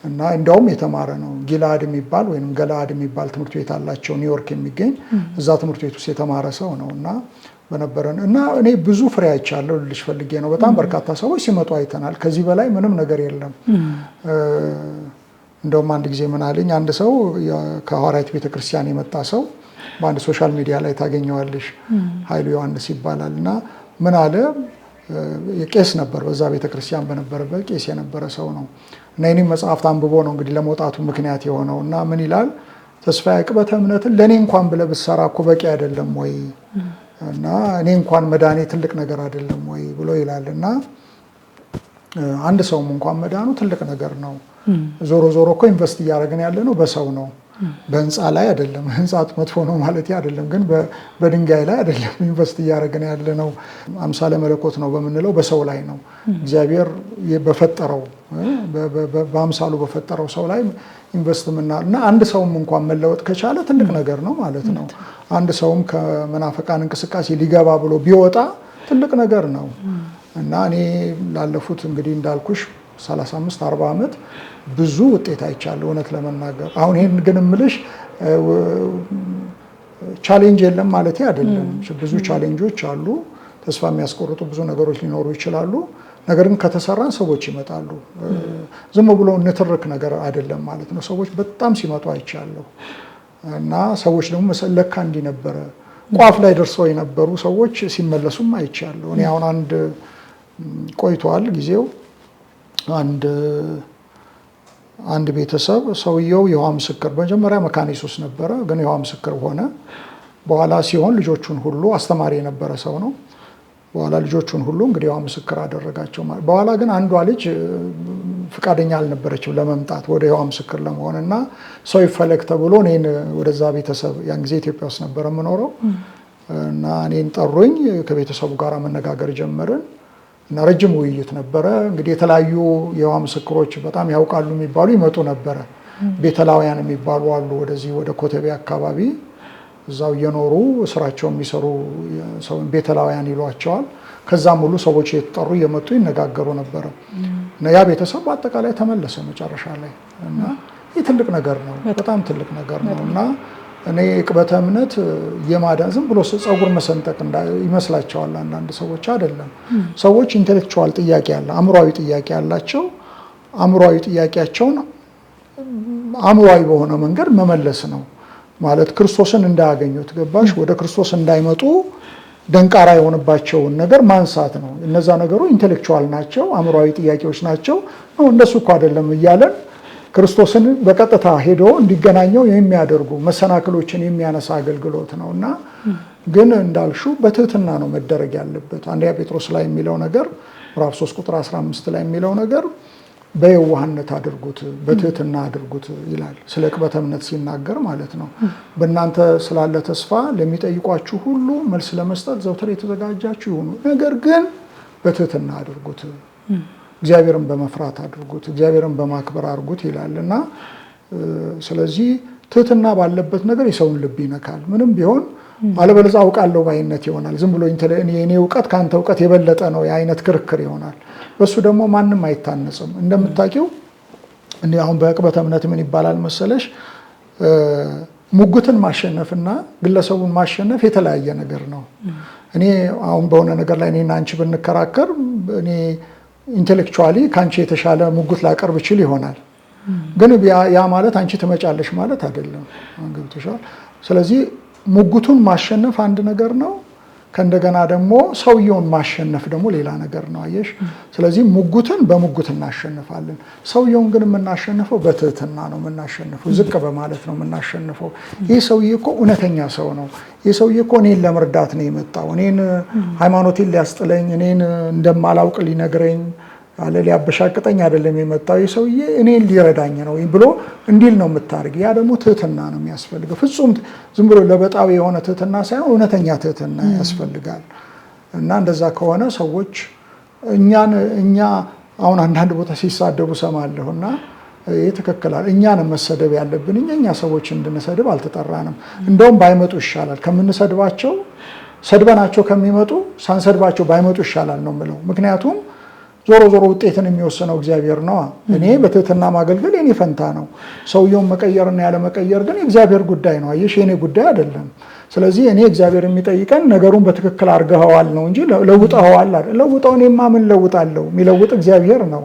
እና እንደውም የተማረ ነው። ጊልአድ የሚባል ወይም ገለአድ የሚባል ትምህርት ቤት አላቸው ኒውዮርክ የሚገኝ፣ እዛ ትምህርት ቤት ውስጥ የተማረ ሰው ነው። እና በነበረን እና እኔ ብዙ ፍሬ አይቻለሁ ልልሽ ፈልጌ ነው። በጣም በርካታ ሰዎች ሲመጡ አይተናል። ከዚህ በላይ ምንም ነገር የለም። እንደውም አንድ ጊዜ ምን አለኝ አንድ ሰው፣ ከሐዋርያት ቤተክርስቲያን የመጣ ሰው፣ በአንድ social media ላይ ታገኘዋለሽ። ኃይሉ ዮሐንስ ይባላል። እና ምን አለ፣ ቄስ ነበር፣ በዛ ቤተክርስቲያን በነበረበት ቄስ የነበረ ሰው ነው። እና የኔም መጽሐፍት አንብቦ ነው እንግዲህ ለመውጣቱ ምክንያት የሆነው። እና ምን ይላል፣ "ተስፋዬ፣ ዕቅበተ እምነትን ለእኔ እንኳን ብለህ ብትሰራ እኮ በቂ አይደለም ወይ? እና እኔ እንኳን መዳኔ ትልቅ ነገር አይደለም ወይ?" ብሎ ይላል። እና አንድ ሰውም እንኳን መዳኑ ትልቅ ነገር ነው። ዞሮ ዞሮ እኮ invest እያደረግን ያለ ነው በሰው ነው፣ በህንፃ ላይ አይደለም። ህንፃ መጥፎ ነው ማለት አይደለም፣ ግን በድንጋይ ላይ አይደለም invest እያደረግን ያለ ነው። አምሳለ መለኮት ነው በምንለው በሰው ላይ ነው። እግዚአብሔር በፈጠረው፣ በአምሳሉ በፈጠረው ሰው ላይ invest ምና እና አንድ ሰውም እንኳን መለወጥ ከቻለ ትልቅ ነገር ነው ማለት ነው። አንድ ሰውም ከመናፍቃን እንቅስቃሴ ሊገባ ብሎ ቢወጣ ትልቅ ነገር ነው። እና እኔ ላለፉት እንግዲህ እንዳልኩሽ 35 40 ዓመት ብዙ ውጤት አይቻለሁ እውነት ለመናገር። አሁን ይሄን ግን እምልሽ challenge የለም ማለት አይደለም። ብዙ challenge ኦች አሉ። ተስፋ የሚያስቆርጡ ብዙ ነገሮች ሊኖሩ ይችላሉ። ነገር ግን ከተሰራን ሰዎች ይመጣሉ። ዝም ብሎ ንትርክ ነገር አይደለም ማለት ነው። ሰዎች በጣም ሲመጡ አይቻለሁ። እና ሰዎች ደግሞ ለካ እንዲህ ነበረ፣ ቋፍ ላይ ደርሰው የነበሩ ሰዎች ሲመለሱም አይቻለሁ። እኔ አሁን አንድ ቆይቷል ጊዜው፣ አንድ ቤተሰብ፣ ሰውየው የይሖዋ ምስክር፣ መጀመሪያ መካነ ኢየሱስ ነበረ፣ ግን የይሖዋ ምስክር ሆነ። በኋላ ሲሆን ልጆቹን ሁሉ፣ አስተማሪ የነበረ ሰው ነው። በኋላ ልጆቹን ሁሉ እንግዲህ የይሖዋ ምስክር አደረጋቸው። በኋላ ግን አንዷ ልጅ ፍቃደኛ አልነበረችም ለመምጣት፣ ወደ የይሖዋ ምስክር ለመሆን። እና ሰው ይፈለግ ተብሎ እኔን ወደዛ ቤተሰብ፣ ያን ጊዜ ኢትዮጵያ ውስጥ ነበረ የምኖረው፣ እና እኔን ጠሩኝ። ከቤተሰቡ ጋር መነጋገር ጀመርን እና ረጅም ውይይት ነበረ። እንግዲህ የተለያዩ የይሖዋ ምስክሮች በጣም ያውቃሉ የሚባሉ ይመጡ ነበረ። ቤተላውያን የሚባሉ አሉ። ወደዚህ ወደ ኮተቤ አካባቢ እዛው እየኖሩ ስራቸው የሚሰሩ ቤተላውያን ይሏቸዋል። ከዛም ሁሉ ሰዎች እየተጠሩ እየመጡ ይነጋገሩ ነበረ። እና ያ ቤተሰብ በአጠቃላይ ተመለሰ መጨረሻ ላይ። እና ይህ ትልቅ ነገር ነው፣ በጣም ትልቅ ነገር ነው። እና እኔ ዕቅበተ እምነት የማዳን ዝም ብሎ ፀጉር መሰንጠቅ ይመስላቸዋል አንዳንድ ሰዎች። አይደለም። ሰዎች intellectual ጥያቄ አለ፣ አእምሯዊ ጥያቄ አላቸው። አእምሯዊ ጥያቄያቸውን አእምሯዊ በሆነ መንገድ መመለስ ነው። ማለት ክርስቶስን እንዳያገኙት፣ ገባሽ? ወደ ክርስቶስ እንዳይመጡ ደንቃራ የሆነባቸውን ነገር ማንሳት ነው። እነዛ ነገሮች intellectual ናቸው፣ አእምሯዊ ጥያቄዎች ናቸው። እንደሱ እኮ አይደለም እያለን ክርስቶስን በቀጥታ ሄዶ እንዲገናኘው የሚያደርጉ መሰናክሎችን የሚያነሳ አገልግሎት ነው። እና ግን እንዳልሽው በትህትና ነው መደረግ ያለበት። አንደኛ ጴጥሮስ ላይ የሚለው ነገር፣ ምዕራፍ 3 ቁጥር 15 ላይ የሚለው ነገር፣ በየዋህነት አድርጉት፣ በትህትና አድርጉት ይላል። ስለ ዕቅበተ እምነት ሲናገር ማለት ነው። በእናንተ ስላለ ተስፋ ለሚጠይቋችሁ ሁሉ መልስ ለመስጠት ዘውትር የተዘጋጃችሁ ይሁኑ፣ ነገር ግን በትህትና አድርጉት፣ እግዚአብሔርን በመፍራት አድርጉት፣ እግዚአብሔርን በማክበር አድርጉት ይላል። እና ስለዚህ ትህትና ባለበት ነገር የሰውን ልብ ይነካል። ምንም ቢሆን አለበለዚያ አውቃለሁ ባይነት ይሆናል። ዝም ብሎ የኔ እውቀት ከአንተ እውቀት የበለጠ ነው የአይነት ክርክር ይሆናል። በሱ ደግሞ ማንም አይታነጽም። እንደምታውቂው እኔ አሁን በዕቅበተ እምነት ምን ይባላል መሰለሽ፣ ሙግትን ማሸነፍና ግለሰቡን ማሸነፍ የተለያየ ነገር ነው። እኔ አሁን በሆነ ነገር ላይ እኔና አንቺ ብንከራከር እኔ intellectually ከአንቺ የተሻለ ሙግት ላቀርብ እችል ይሆናል። ግን ያ ማለት አንቺ ትመጫለሽ ማለት አይደለም። ገብቶሻል? ስለዚህ ሙግቱን ማሸነፍ አንድ ነገር ነው። ከእንደገና ደግሞ ሰውየውን ማሸነፍ ደግሞ ሌላ ነገር ነው። አየሽ? ስለዚህ ሙግትን በሙግት እናሸንፋለን። ሰውየውን ግን የምናሸንፈው በትህትና ነው የምናሸንፈው፣ ዝቅ በማለት ነው የምናሸንፈው። ይህ ሰውዬ እኮ እውነተኛ ሰው ነው። ይህ ሰውዬ እኮ እኔን ለመርዳት ነው የመጣው። እኔን ሃይማኖቴን ሊያስጥለኝ፣ እኔን እንደማላውቅ ሊነግረኝ አለ ሊያበሻቅጠኝ አይደለም የመጣው። ይህ ሰውዬ እኔን ሊረዳኝ ነው ብሎ እንዲል ነው የምታደርግ። ያ ደግሞ ትህትና ነው የሚያስፈልገው። ፍጹም ዝም ብሎ ለበጣዊ የሆነ ትህትና ሳይሆን እውነተኛ ትህትና ያስፈልጋል። እና እንደዛ ከሆነ ሰዎች እኛን እኛ አሁን አንዳንድ ቦታ ሲሳደቡ ሰማለሁ እና ይህ ትክክል እኛን መሰደብ ያለብን እኛ ሰዎች እንድንሰድብ አልተጠራንም። እንደውም ባይመጡ ይሻላል ከምንሰድባቸው፣ ሰድበናቸው ከሚመጡ ሳንሰድባቸው ባይመጡ ይሻላል ነው የምለው። ምክንያቱም ዞሮ ዞሮ ውጤትን የሚወስነው እግዚአብሔር ነው። እኔ በትህትና ማገልገል የኔ ፈንታ ነው። ሰውየውን መቀየርና ያለመቀየር ግን የእግዚአብሔር ጉዳይ ነው። አየሽ፣ የኔ ጉዳይ አይደለም። ስለዚህ እኔ እግዚአብሔር የሚጠይቀን ነገሩን በትክክል አድርገኸዋል ነው እንጂ ለውጠኸዋል አይደል። ለውጠው እኔማ ምን ለውጣለሁ? የሚለውጥ እግዚአብሔር ነው።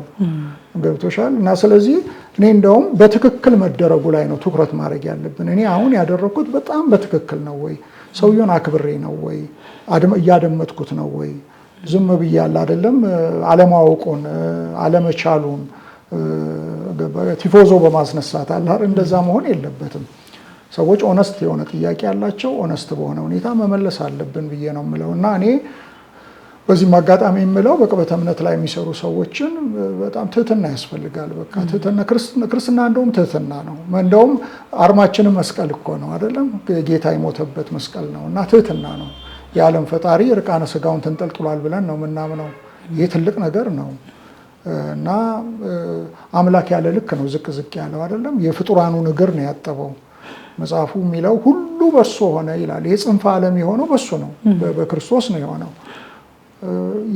ገብቶሻል? እና ስለዚህ እኔ እንደውም በትክክል መደረጉ ላይ ነው ትኩረት ማድረግ ያለብን። እኔ አሁን ያደረግኩት በጣም በትክክል ነው ወይ? ሰውየውን አክብሬ ነው ወይ? እያደመጥኩት ነው ወይ? ዝም ብያለሁ አይደለም። አለማወቁን አለመቻሉን ቲፎዞ በማስነሳት አለ እንደዛ መሆን የለበትም። ሰዎች honest የሆነ ጥያቄ ያላቸው honest በሆነ ሁኔታ መመለስ አለብን ብዬ ነው የምለው። እና እኔ በዚህም አጋጣሚ የምለው በቅበተ እምነት ላይ የሚሰሩ ሰዎችን በጣም ትህትና ያስፈልጋል። በቃ ትህትና፣ ክርስትና እንደውም ትህትና ነው። እንደውም አርማችንም መስቀል እኮ ነው አይደለም? ጌታ የሞተበት መስቀል ነው እና ትህትና ነው። የዓለም ፈጣሪ እርቃነ ስጋውን ተንጠልጥሏል ብለን ነው የምናምነው። ይህ ትልቅ ነገር ነው እና አምላክ ያለ ልክ ነው ዝቅ ዝቅ ያለው አይደለም። የፍጡራኑን እግር ነው ያጠበው። መጽሐፉ የሚለው ሁሉ በእሱ ሆነ ይላል። ይህ ጽንፈ ዓለም የሆነው በሱ ነው፣ በክርስቶስ ነው የሆነው።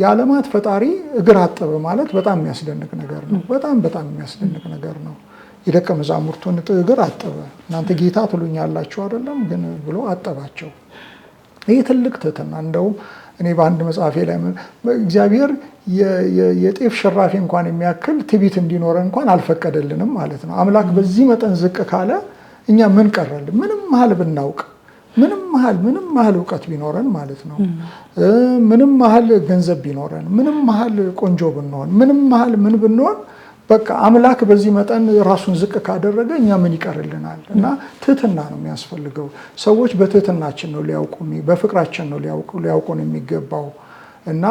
የዓለማት ፈጣሪ እግር አጠበ ማለት በጣም የሚያስደንቅ ነገር ነው። በጣም በጣም የሚያስደንቅ ነገር ነው። የደቀ መዛሙርቱን እግር አጠበ። እናንተ ጌታ ትሉኛላችሁ አይደለም ግን ብሎ አጠባቸው። ይህ ትልቅ ትህትና። እንደውም እኔ በአንድ መጽሐፌ ላይ እግዚአብሔር የጤፍ ሽራፊ እንኳን የሚያክል ትዕቢት እንዲኖረን እንኳን አልፈቀደልንም ማለት ነው። አምላክ በዚህ መጠን ዝቅ ካለ እኛ ምን ቀረልን? ምንም ያህል ብናውቅ፣ ምንም ያህል እውቀት ቢኖረን ማለት ነው፣ ምንም ያህል ገንዘብ ቢኖረን፣ ምንም ያህል ቆንጆ ብንሆን፣ ምንም ያህል ምን ብንሆን፣ በቃ አምላክ በዚህ መጠን ራሱን ዝቅ ካደረገ እኛ ምን ይቀርልናል? እና ትህትና ነው የሚያስፈልገው። ሰዎች በትህትናችን ነው ሊያውቁ፣ በፍቅራችን ነው ሊያውቁን የሚገባው። እና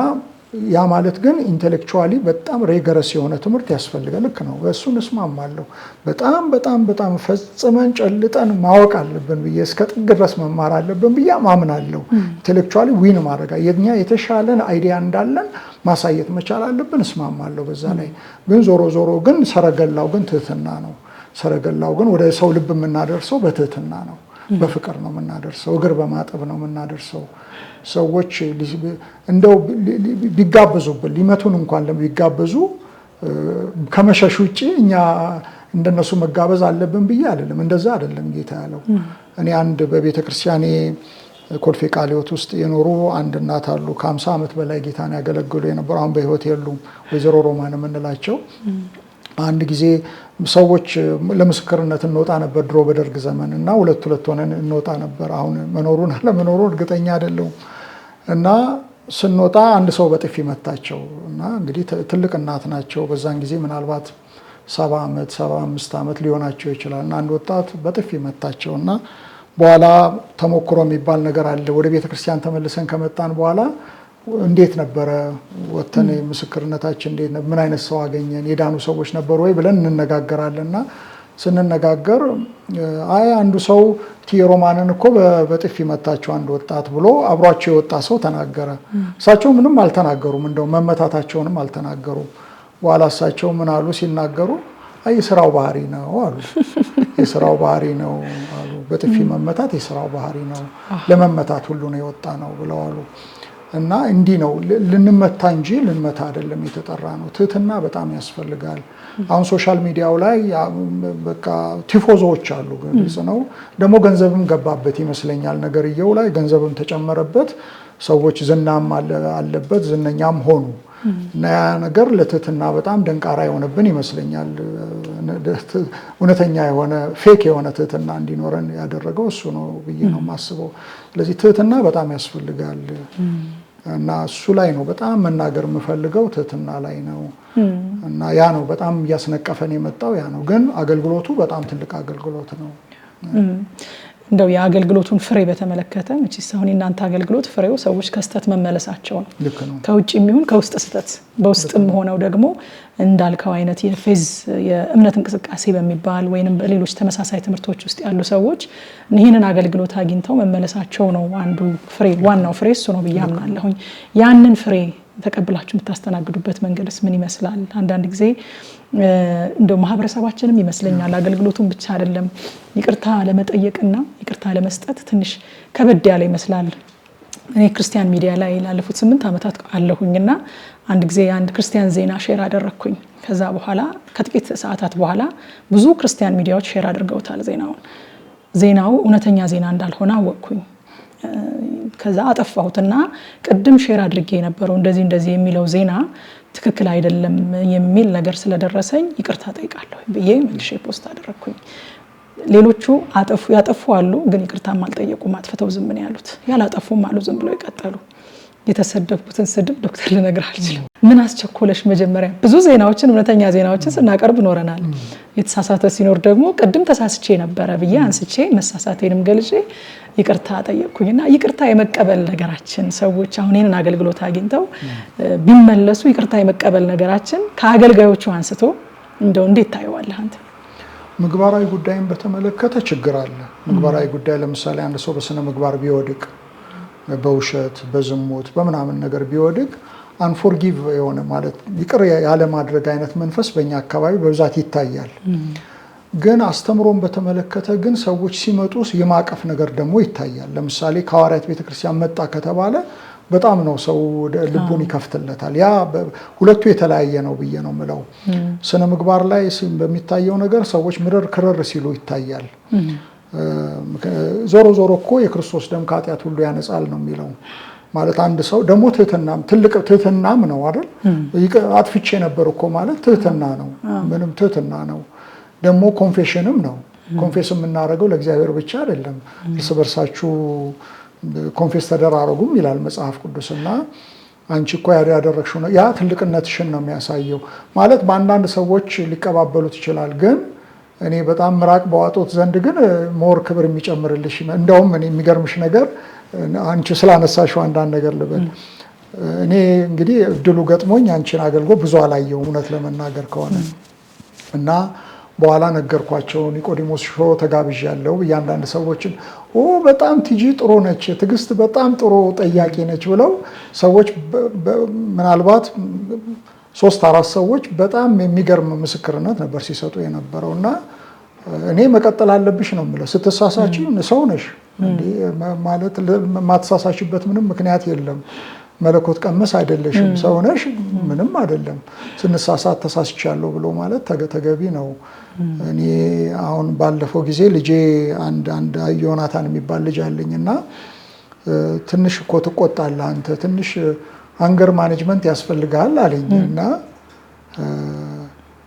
ያ ማለት ግን intellectually በጣም rigorous የሆነ ትምህርት ያስፈልጋል። ልክ ነው፣ እሱን እስማማለሁ። በጣም በጣም በጣም ፈጽመን ጨልጠን ማወቅ አለብን ብዬ እስከ ጥግ ድረስ መማር አለብን ብዬ አምናለሁ። intellectually win ማድረግ የኛ የተሻለን idea እንዳለን ማሳየት መቻል አለብን። እስማማለሁ በዛ ላይ። ግን ዞሮ ዞሮ ግን ሰረገላው ግን ትህትና ነው። ሰረገላው ግን ወደ ሰው ልብ የምናደርሰው በትህትና ነው፣ በፍቅር ነው የምናደርሰው፣ እግር በማጠብ ነው የምናደርሰው። ሰዎች እንደው ቢጋበዙብን ሊመቱን እንኳን ቢጋበዙ ከመሸሽ ውጭ እኛ እንደነሱ መጋበዝ አለብን ብዬ አይደለም። እንደዛ አይደለም ጌታ ያለው። እኔ አንድ በቤተ ክርስቲያኔ ኮልፌ ቃለ ሕይወት ውስጥ የኖሩ አንድ እናት አሉ። ከ50 ዓመት በላይ ጌታን ያገለግሉ የነበሩ፣ አሁን በሕይወት የሉም። ወይዘሮ ሮማን የምንላቸው። አንድ ጊዜ ሰዎች ለምስክርነት እንወጣ ነበር ድሮ በደርግ ዘመን እና ሁለት ሁለት ሆነን እንወጣ ነበር። አሁን መኖሩን አለመኖሩን እርግጠኛ አይደለሁም። እና ስንወጣ አንድ ሰው በጥፊ መታቸው እና እንግዲህ ትልቅ እናት ናቸው። በዛን ጊዜ ምናልባት 70 ዓመት 75 ዓመት ሊሆናቸው ይችላል። እና አንድ ወጣት በጥፊ መታቸው እና በኋላ ተሞክሮ የሚባል ነገር አለ። ወደ ቤተ ክርስቲያን ተመልሰን ከመጣን በኋላ እንዴት ነበረ ወተን ምስክርነታችን እንዴት ነበር? ምን አይነት ሰው አገኘን? የዳኑ ሰዎች ነበሩ ወይ ብለን እንነጋገራለን። እና ስንነጋገር አይ አንዱ ሰው ሮማንን እኮ በጥፊ መታቸው አንድ ወጣት ብሎ አብሯቸው የወጣ ሰው ተናገረ። እሳቸው ምንም አልተናገሩም፣ እንደው መመታታቸውንም አልተናገሩም። በኋላ እሳቸው ምን አሉ ሲናገሩ፣ አይ የስራው ባህሪ ነው አሉ። የስራው ባህሪ ነው አሉ። በጥፊ መመታት የስራው ባህሪ ነው፣ ለመመታት ሁሉ ነው የወጣ ነው ብለው አሉ። እና እንዲህ ነው ልንመታ እንጂ ልንመታ አይደለም የተጠራ ነው። ትህትና በጣም ያስፈልጋል። አሁን social media ው ላይ በቃ ቲፎዞዎች አሉ፣ ግልጽ ነው። ደግሞ ገንዘብም ገባበት ይመስለኛል ነገርየው ላይ ገንዘብም ተጨመረበት። ሰዎች ዝናም አለበት፣ ዝነኛም ሆኑ እና ያ ነገር ለትህትና በጣም ደንቃራ የሆነብን ይመስለኛል። እውነተኛ የሆነ fake የሆነ ትህትና እንዲኖረን ያደረገው እሱ ነው ብዬ ነው የማስበው። ስለዚህ ትህትና በጣም ያስፈልጋል እና እሱ ላይ ነው በጣም መናገር የምፈልገው፣ ትህትና ላይ ነው። እና ያ ነው በጣም እያስነቀፈን የመጣው ያ ነው። ግን አገልግሎቱ በጣም ትልቅ አገልግሎት ነው። እንደው የአገልግሎቱን ፍሬ በተመለከተ መቼስ አሁን የእናንተ አገልግሎት ፍሬው ሰዎች ከስህተት መመለሳቸው ነው። ልክ ነው። ከውጭ የሚሆን ከውስጥ ስህተት በውስጥም ሆነው ደግሞ እንዳልከው አይነት የ faith የእምነት እንቅስቃሴ በሚባል ወይንም በሌሎች ተመሳሳይ ትምህርቶች ውስጥ ያሉ ሰዎች ይህንን አገልግሎት አግኝተው መመለሳቸው ነው አንዱ ፍሬ፣ ዋናው ፍሬ እሱ ነው ብዬ አምናለሁኝ። ያንን ፍሬ ተቀብላችሁ የምታስተናግዱበት መንገድስ ምን ይመስላል? አንዳንድ ጊዜ እንደው ማህበረሰባችንም ይመስለኛል አገልግሎቱን ብቻ አይደለም ይቅርታ ለመጠየቅና ይቅርታ ለመስጠት ትንሽ ከበድ ያለ ይመስላል። እኔ ክርስቲያን ሚዲያ ላይ ላለፉት 8 ዓመታት አለሁኝና አንድ ጊዜ አንድ ክርስቲያን ዜና share አደረግኩኝ። ከዛ በኋላ ከጥቂት ሰዓታት በኋላ ብዙ ክርስቲያን ሚዲያዎች share አድርገውታል ዜናውን። ዜናው እውነተኛ ዜና እንዳልሆነ አወቅኩኝ። ከዛ አጠፋሁትና ቅድም share አድርጌ የነበረው እንደዚህ እንደዚህ የሚለው ዜና ትክክል አይደለም የሚል ነገር ስለደረሰኝ ይቅርታ ጠይቃለሁ ብዬ መልሼ post አደረግኩኝ። ሌሎቹ ያጠፉ አሉ፣ ግን ይቅርታም አልጠየቁም። አጥፍተው ዝም ነው ያሉት። ያላጠፉም አሉ፣ ዝም ብለው የቀጠሉ። የተሰደብኩትን ስድብ ዶክተር ልነግርህ አልችልም። ምን አስቸኮለሽ? መጀመሪያ ብዙ ዜናዎችን እውነተኛ ዜናዎችን ስናቀርብ ኖረናል። የተሳሳተ ሲኖር ደግሞ ቅድም ተሳስቼ ነበረ ብዬ አንስቼ መሳሳቴንም ገልጬ ይቅርታ ጠየቅኩኝና ይቅርታ የመቀበል ነገራችን ሰዎች አሁን ይህንን አገልግሎት አግኝተው ቢመለሱ ይቅርታ የመቀበል ነገራችን ከአገልጋዮቹ አንስቶ እንደው እንዴት ታየዋለህ አንተ? ምግባራዊ ጉዳይን በተመለከተ ችግር አለ። ምግባራዊ ጉዳይ ለምሳሌ አንድ ሰው በስነ ምግባር ቢወድቅ፣ በውሸት በዝሙት በምናምን ነገር ቢወድቅ unforgive የሆነ ማለት ይቅር ያለ ማድረግ አይነት መንፈስ በእኛ አካባቢ በብዛት ይታያል። ግን አስተምሮን በተመለከተ ግን ሰዎች ሲመጡ የማቀፍ ነገር ደግሞ ይታያል። ለምሳሌ ከሐዋርያት ቤተክርስቲያን መጣ ከተባለ በጣም ነው ሰው ልቡን ይከፍትለታል። ያ ሁለቱ የተለያየ ነው ብዬ ነው ምለው። ስነ ምግባር ላይ በሚታየው ነገር ሰዎች ምርር ክርር ሲሉ ይታያል። ዞሮ ዞሮ እኮ የክርስቶስ ደም ከኃጢአት ሁሉ ያነጻል ነው የሚለው። ማለት አንድ ሰው ደግሞ ትህትናም ትልቅ ትህትናም ነው አይደል? አጥፍቼ ነበር እኮ ማለት ትህትና ነው። ምንም ትህትና ነው። ደግሞ confession ም ነው። Confess የምናደርገው ለእግዚአብሔር ብቻ አይደለም፣ እርስ በርሳችሁ confess ተደራረጉም ይላል መጽሐፍ ቅዱስና አንቺ እኮ ያደረግሽው ነው፣ ያ ትልቅነትሽን ነው የሚያሳየው። ማለት በአንዳንድ ሰዎች ሊቀባበሉት ይችላል፣ ግን እኔ በጣም ምራቅ በዋጦት ዘንድ ግን more ክብር የሚጨምርልሽ። እንደውም እኔ የሚገርምሽ ነገር አንቺ ስላነሳሽው አንዳንድ ነገር ልበል። እኔ እንግዲህ እድሉ ገጥሞኝ አንቺን አገልግሎት ብዙ አላየሁም እውነት ለመናገር ከሆነ። እና በኋላ ነገርኳቸው። ኒቆዲሞስ show ተጋብዣለሁ እያንዳንድ ሰዎችን በጣም ቲጂ ጥሩ ነች፣ ትዕግስት በጣም ጥሩ ጠያቂ ነች ብለው ሰዎች ምናልባት 3-4 ሰዎች በጣም የሚገርም ምስክርነት ነበር ሲሰጡ የነበረው። እና እኔ መቀጠል አለብሽ ነው የምለው። ስትሳሳቺ ሰው ነሽ ማለት የማትሳሳችበት ምንም ምክንያት የለም። መለኮት ቀመስ አይደለሽም፣ ሰው ነሽ፣ ምንም አይደለም። ስንሳሳት ተሳስቻለሁ ብሎ ማለት ተገቢ ነው። እኔ አሁን ባለፈው ጊዜ ልጄ አንድ ዮናታን የሚባል ልጅ አለኝና ትንሽ እኮ ትቆጣለህ አንተ፣ ትንሽ anger management ያስፈልጋል አለኝ።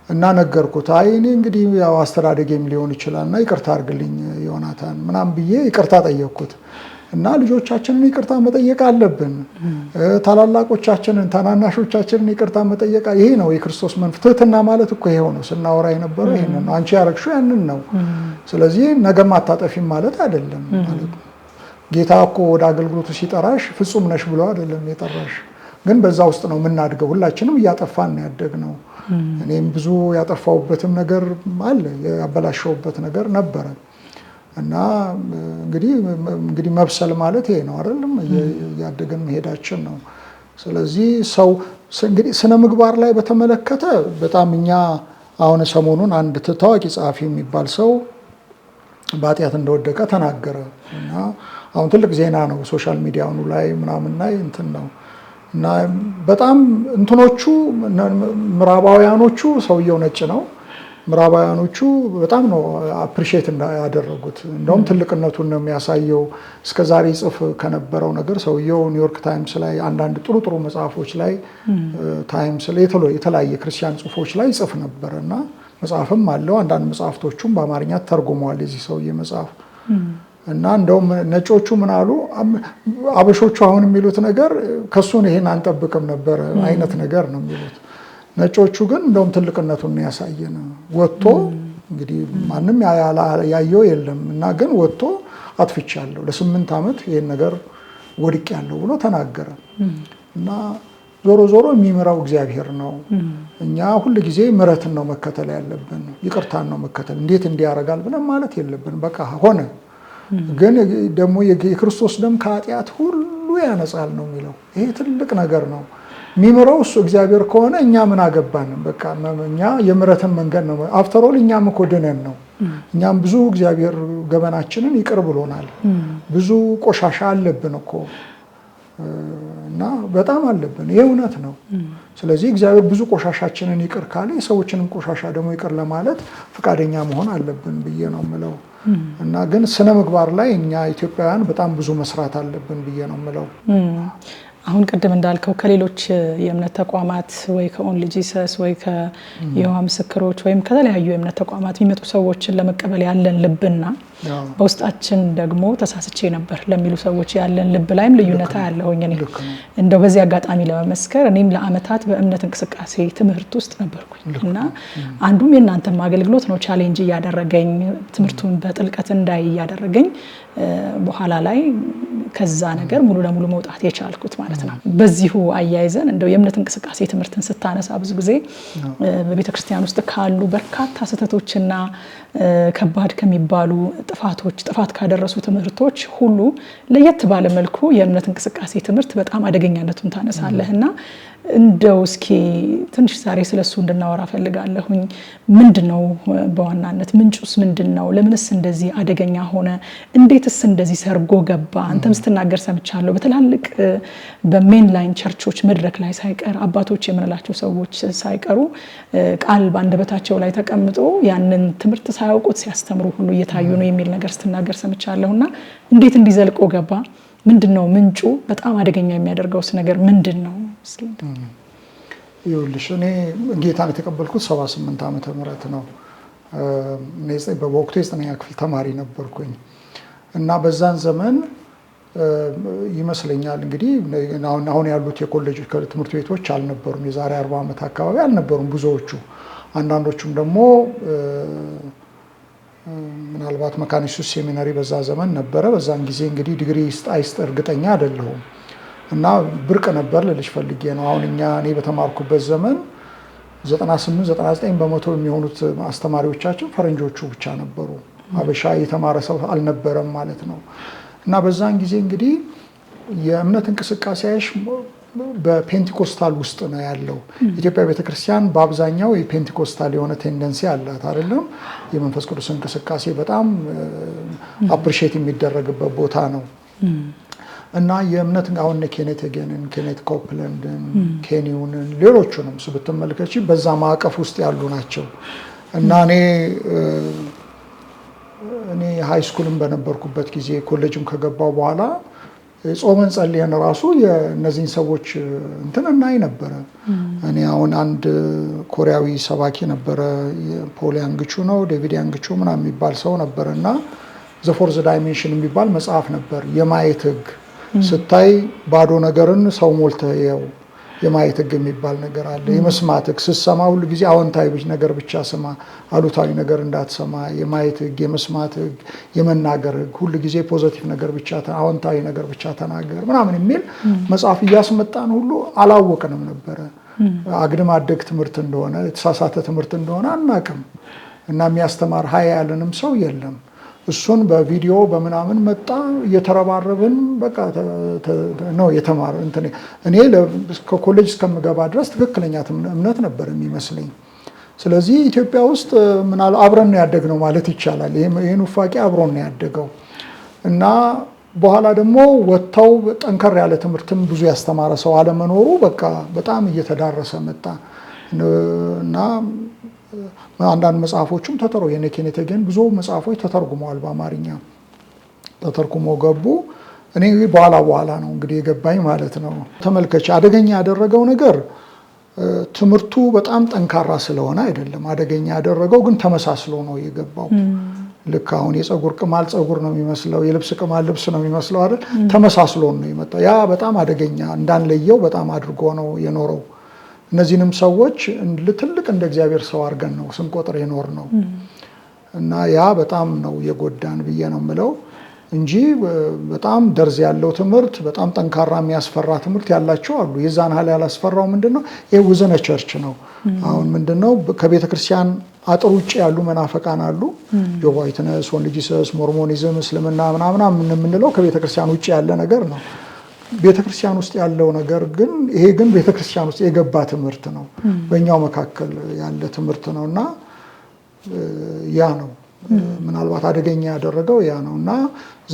እና ነገርኩት። አይ እኔ እንግዲህ ያው አስተዳደጌም ሊሆን ይችላልና ይቅርታ አድርግልኝ ዮናታን ምናምን ብዬ ይቅርታ ጠየቅኩት። እና ልጆቻችንን ይቅርታ መጠየቅ አለብን። ታላላቆቻችንን ታናናሾቻችንን ይቅርታ መጠየቅ፣ ይሄ ነው የክርስቶስ መንፈስ። ትህትና ማለት እኮ ይሄው ነው። ስናወራ የነበረው ይሄንን ነው። አንቺ ያረግሽው ያንን ነው። ስለዚህ ነገም አታጠፊም ማለት አይደለም። ማለት ጌታ እኮ ወደ አገልግሎቱ ሲጠራሽ ፍጹም ነሽ ብሎ አይደለም የጠራሽ። ግን በዛ ውስጥ ነው የምናድገው። ሁላችንም እያጠፋን ነው ያደግነው። እኔም ብዙ ያጠፋሁበትም ነገር አለ፣ ያበላሸሁበት ነገር ነበረ። እና እንግዲህ መብሰል ማለት ይሄ ነው አይደለም? እያደግን መሄዳችን ነው። ስለዚህ ሰው እንግዲህ ስነ ምግባር ላይ በተመለከተ በጣም እኛ አሁን ሰሞኑን አንድ ታዋቂ ጸሐፊ የሚባል ሰው በኃጢአት እንደወደቀ ተናገረ። እና አሁን ትልቅ ዜና ነው፣ social media ው ላይ ምናምን ላይ እንትን ነው። እና በጣም እንትኖቹ ምዕራባውያኖቹ፣ ሰውየው ነጭ ነው። ምዕራባውያኖቹ በጣም ነው appreciate ያደረጉት። እንደውም ትልቅነቱን ነው የሚያሳየው። እስከ ዛሬ ጽፍ ከነበረው ነገር ሰውየው New York Times ላይ፣ አንዳንድ ጥሩ ጥሩ መጽሐፎች ላይ፣ Times ላይ፣ የተለያየ ክርስቲያን ጽሁፎች ላይ ይጽፍ ነበረ እና መጽሐፍም አለው። አንዳንድ መጽሐፍቶቹም በአማርኛ ተርጉመዋል የዚህ ሰውዬ መጽሐፍ። እና እንደውም ነጮቹ ምን አሉ፣ አበሾቹ አሁን የሚሉት ነገር ከሱን ይሄን አንጠብቅም ነበር አይነት ነገር ነው የሚሉት። ነጮቹ ግን እንደውም ትልቅነቱን ያሳየን፣ ወጥቶ እንግዲህ ማንም ያየው የለም እና ግን ወጥቶ አጥፍቻለሁ፣ ለ8 ዓመት ይሄን ነገር ወድቄያለሁ ብሎ ተናገረ። እና ዞሮ ዞሮ የሚምረው እግዚአብሔር ነው። እኛ ሁል ጊዜ ምሕረትን ነው መከተል ያለብን፣ ይቅርታን ነው መከተል። እንዴት እንዲያረጋል ብለን ማለት የለብን። በቃ ሆነ። ግን ደግሞ የክርስቶስ ደም ከኃጢአት ሁሉ ያነጻል ነው የሚለው። ይሄ ትልቅ ነገር ነው። የሚምረው እሱ እግዚአብሔር ከሆነ እኛ ምን አገባን? በቃ እኛ የምሕረትን መንገድ ነው። After all እኛም እኮ ድነን ነው። እኛም ብዙ እግዚአብሔር ገበናችንን ይቅር ብሎናል። ብዙ ቆሻሻ አለብን እኮ እና በጣም አለብን። ይሄ እውነት ነው። ስለዚህ እግዚአብሔር ብዙ ቆሻሻችንን ይቅር ካለ የሰዎችንም ቆሻሻ ደግሞ ይቅር ለማለት ፈቃደኛ መሆን አለብን ብዬ ነው የምለው። እና ግን ስነ ምግባር ላይ እኛ ኢትዮጵያውያን በጣም ብዙ መስራት አለብን ብዬ ነው የምለው። አሁን ቅድም እንዳልከው ከሌሎች የእምነት ተቋማት ወይ ከ Only Jesus ወይ ከየሖዋ ምስክሮች ወይም ከተለያዩ የእምነት ተቋማት የሚመጡ ሰዎችን ለመቀበል ያለን ልብና በውስጣችን ደግሞ ተሳስቼ ነበር ለሚሉ ሰዎች ያለን ልብ ላይም ልዩነት አያለሁኝ። እኔ እንደው በዚህ አጋጣሚ ለመመስከር እኔም ለአመታት በእምነት እንቅስቃሴ ትምህርት ውስጥ ነበርኩኝ እና አንዱም የእናንተም አገልግሎት ነው challenge እያደረገኝ፣ ትምህርቱን በጥልቀት እንዳይ እያደረገኝ፣ በኋላ ላይ ከዛ ነገር ሙሉ ለሙሉ መውጣት የቻልኩት ማለት ነው። በዚሁ አያይዘን እንደው የእምነት እንቅስቃሴ ትምህርትን ስታነሳ ብዙ ጊዜ በቤተ ክርስቲያን ውስጥ ካሉ በርካታ ስህተቶችና ከባድ ከሚባሉ ጥፋቶች፣ ጥፋት ካደረሱ ትምህርቶች ሁሉ ለየት ባለ መልኩ የእምነት እንቅስቃሴ ትምህርት በጣም አደገኛነቱን ታነሳለህ እና እንደው እስኪ ትንሽ ዛሬ ስለሱ እንድናወራ ፈልጋለሁኝ። ምንድነው በዋናነት ምንጩስ ምንድነው? ለምንስ እንደዚህ አደገኛ ሆነ? እንዴትስ እንደዚህ ሰርጎ ገባ? አንተም ስትናገር ሰምቻለሁ። በትላልቅ በ mainline church ኦች መድረክ ላይ ሳይቀር አባቶች የምንላቸው ሰዎች ሳይቀሩ ቃል በአንደበታቸው ላይ ተቀምጦ ያንን ትምህርት ሳያውቁት ሲያስተምሩ ሁሉ እየታዩ ነው የሚል ነገር ስትናገር ሰምቻለሁና እንዴት እንዲዘልቆ ገባ? ምንድነው ምንጩ? በጣም አደገኛ የሚያደርገውስ ነገር ምንድነው? እስኪ ይኸውልሽ፣ እኔ ጌታን የተቀበልኩት 78 ዓመተ ምህረት ነው። እኔ በወቅቱ የዘጠነኛ ክፍል ተማሪ ነበርኩኝ እና በዛን ዘመን ይመስለኛል እንግዲህ አሁን ያሉት የኮሌጅ ትምህርት ቤቶች አልነበሩም። የዛሬ 40 ዓመት አካባቢ አልነበሩም ብዙዎቹ። አንዳንዶቹም ደግሞ ምናልባት መካነ ኢየሱስ seminary በዛ ዘመን ነበረ። በዛን ጊዜ እንግዲህ ዲግሪ ይስጥ አይስጥ እርግጠኛ አይደለሁም እና ብርቅ ነበር ልልሽ ፈልጌ ነው። አሁን እኔ በተማርኩበት ዘመን 98 99% የሚሆኑት አስተማሪዎቻችን ፈረንጆቹ ብቻ ነበሩ። አበሻ የተማረ ሰው አልነበረም ማለት ነው። እና በዛን ጊዜ እንግዲህ የእምነት እንቅስቃሴ በፔንቲኮስታል ውስጥ ነው ያለው። ኢትዮጵያ ቤተክርስቲያን በአብዛኛው የፔንቲኮስታል የሆነ tendency አላት አይደለም። የመንፈስ ቅዱስ እንቅስቃሴ በጣም appreciate የሚደረግበት ቦታ ነው። እና የእምነት አሁን ኬኔት ሄገንን፣ ኬኔት ኮፕላንድን፣ ኬኒ ሁንን ሌሎቹንም ብትመለከቺ በዛ ማዕቀፍ ውስጥ ያሉ ናቸው። እና እኔ high school ም በነበርኩበት ጊዜ፣ ኮሌጅም ከገባው በኋላ ጾመን ጸልየን ራሱ የእነዚህን ሰዎች እንትን እናይ ነበረ። እኔ አሁን አንድ ኮሪያዊ ሰባኪ ነበረ፣ ፖል ያንግቹ ነው፣ ዴቪድ ያንግቹ ምናምን የሚባል ሰው ነበረ እና The Fourth Dimension የሚባል መጽሐፍ ነበር። የማየት ህግ፣ ስታይ ባዶ ነገርን ሰው ሞልተህ የው፣ የማየት ህግ የሚባል ነገር አለ። የመስማት ህግ፣ ስትሰማ ሁሉ ጊዜ አዎንታዊ ነገር ብቻ ስማ፣ አሉታዊ ነገር እንዳትሰማ። የማየት ህግ፣ የመስማት ህግ፣ የመናገር ህግ፣ ሁሉ ጊዜ positive ነገር ብቻ፣ አዎንታዊ ነገር ብቻ ተናገር ምናምን የሚል መጽሐፍ እያስመጣን ሁሉ አላወቅንም ነበረ። አግድም አደግ ትምህርት እንደሆነ፣ የተሳሳተ ትምህርት እንደሆነ አናቅም እና የሚያስተማር ሀይ ያለንም ሰው የለም። እሱን በቪዲዮ በምናምን መጣ፣ እየተረባረብን በቃ ነው የተማረ እንትን። እኔ ከኮሌጅ እስከምገባ ድረስ ትክክለኛ እምነት ነበር የሚመስለኝ። ስለዚህ ኢትዮጵያ ውስጥ ምናል አብረን ነው ያደግነው ማለት ይቻላል። ይሄ ኑፋቄ አብሮን ነው ያደገው እና በኋላ ደግሞ ወጥተው ጠንከር ያለ ትምህርትም ብዙ ያስተማረ ሰው አለመኖሩ በቃ በጣም እየተዳረሰ መጣ። እና አንዳንድ መጽሐፎቹም የነ ኬኔት ሄገን ብዙ መጽሐፎች ተተርጉመዋል፣ በአማርኛ ተተርጉሞ ገቡ። እኔ በኋላ በኋላ ነው እንግዲህ የገባኝ ማለት ነው። ተመልከች፣ አደገኛ ያደረገው ነገር ትምህርቱ በጣም ጠንካራ ስለሆነ አይደለም። አደገኛ ያደረገው ግን ተመሳስሎ ነው የገባው። ልክ አሁን የፀጉር ቅማል ፀጉር ነው የሚመስለው፣ የልብስ ቅማል ልብስ ነው የሚመስለው አይደል? ተመሳስሎ ነው የመጣው። ያ በጣም አደገኛ እንዳንለየው በጣም አድርጎ ነው የኖረው። እነዚህንም ሰዎች ትልቅ እንደ እግዚአብሔር ሰው አድርገን ነው ስንቆጥር የኖርነው። እና ያ በጣም ነው የጎዳን ብዬ ነው የምለው እንጂ በጣም ደርዝ ያለው ትምህርት፣ በጣም ጠንካራ የሚያስፈራ ትምህርት ያላቸው አሉ። የዛን ያህል ያላስፈራው ምንድን ነው? ይሄ within a church ነው። አሁን ምንድን ነው፣ ከቤተ ክርስቲያን አጥር ውጭ ያሉ መናፈቃን አሉ። Jehovah Witness፣ Only Jesus፣ Mormonism፣ እስልምና ምናምን የምንለው ከቤተ ክርስቲያን ውጭ ያለ ነገር ነው። ቤተ ክርስቲያን ውስጥ ያለው ነገር ግን፣ ይሄ ግን ቤተ ክርስቲያን ውስጥ የገባ ትምህርት ነው። በእኛው መካከል ያለ ትምህርት ነው። እና ያ ነው ምናልባት አደገኛ ያደረገው ያ ነው። እና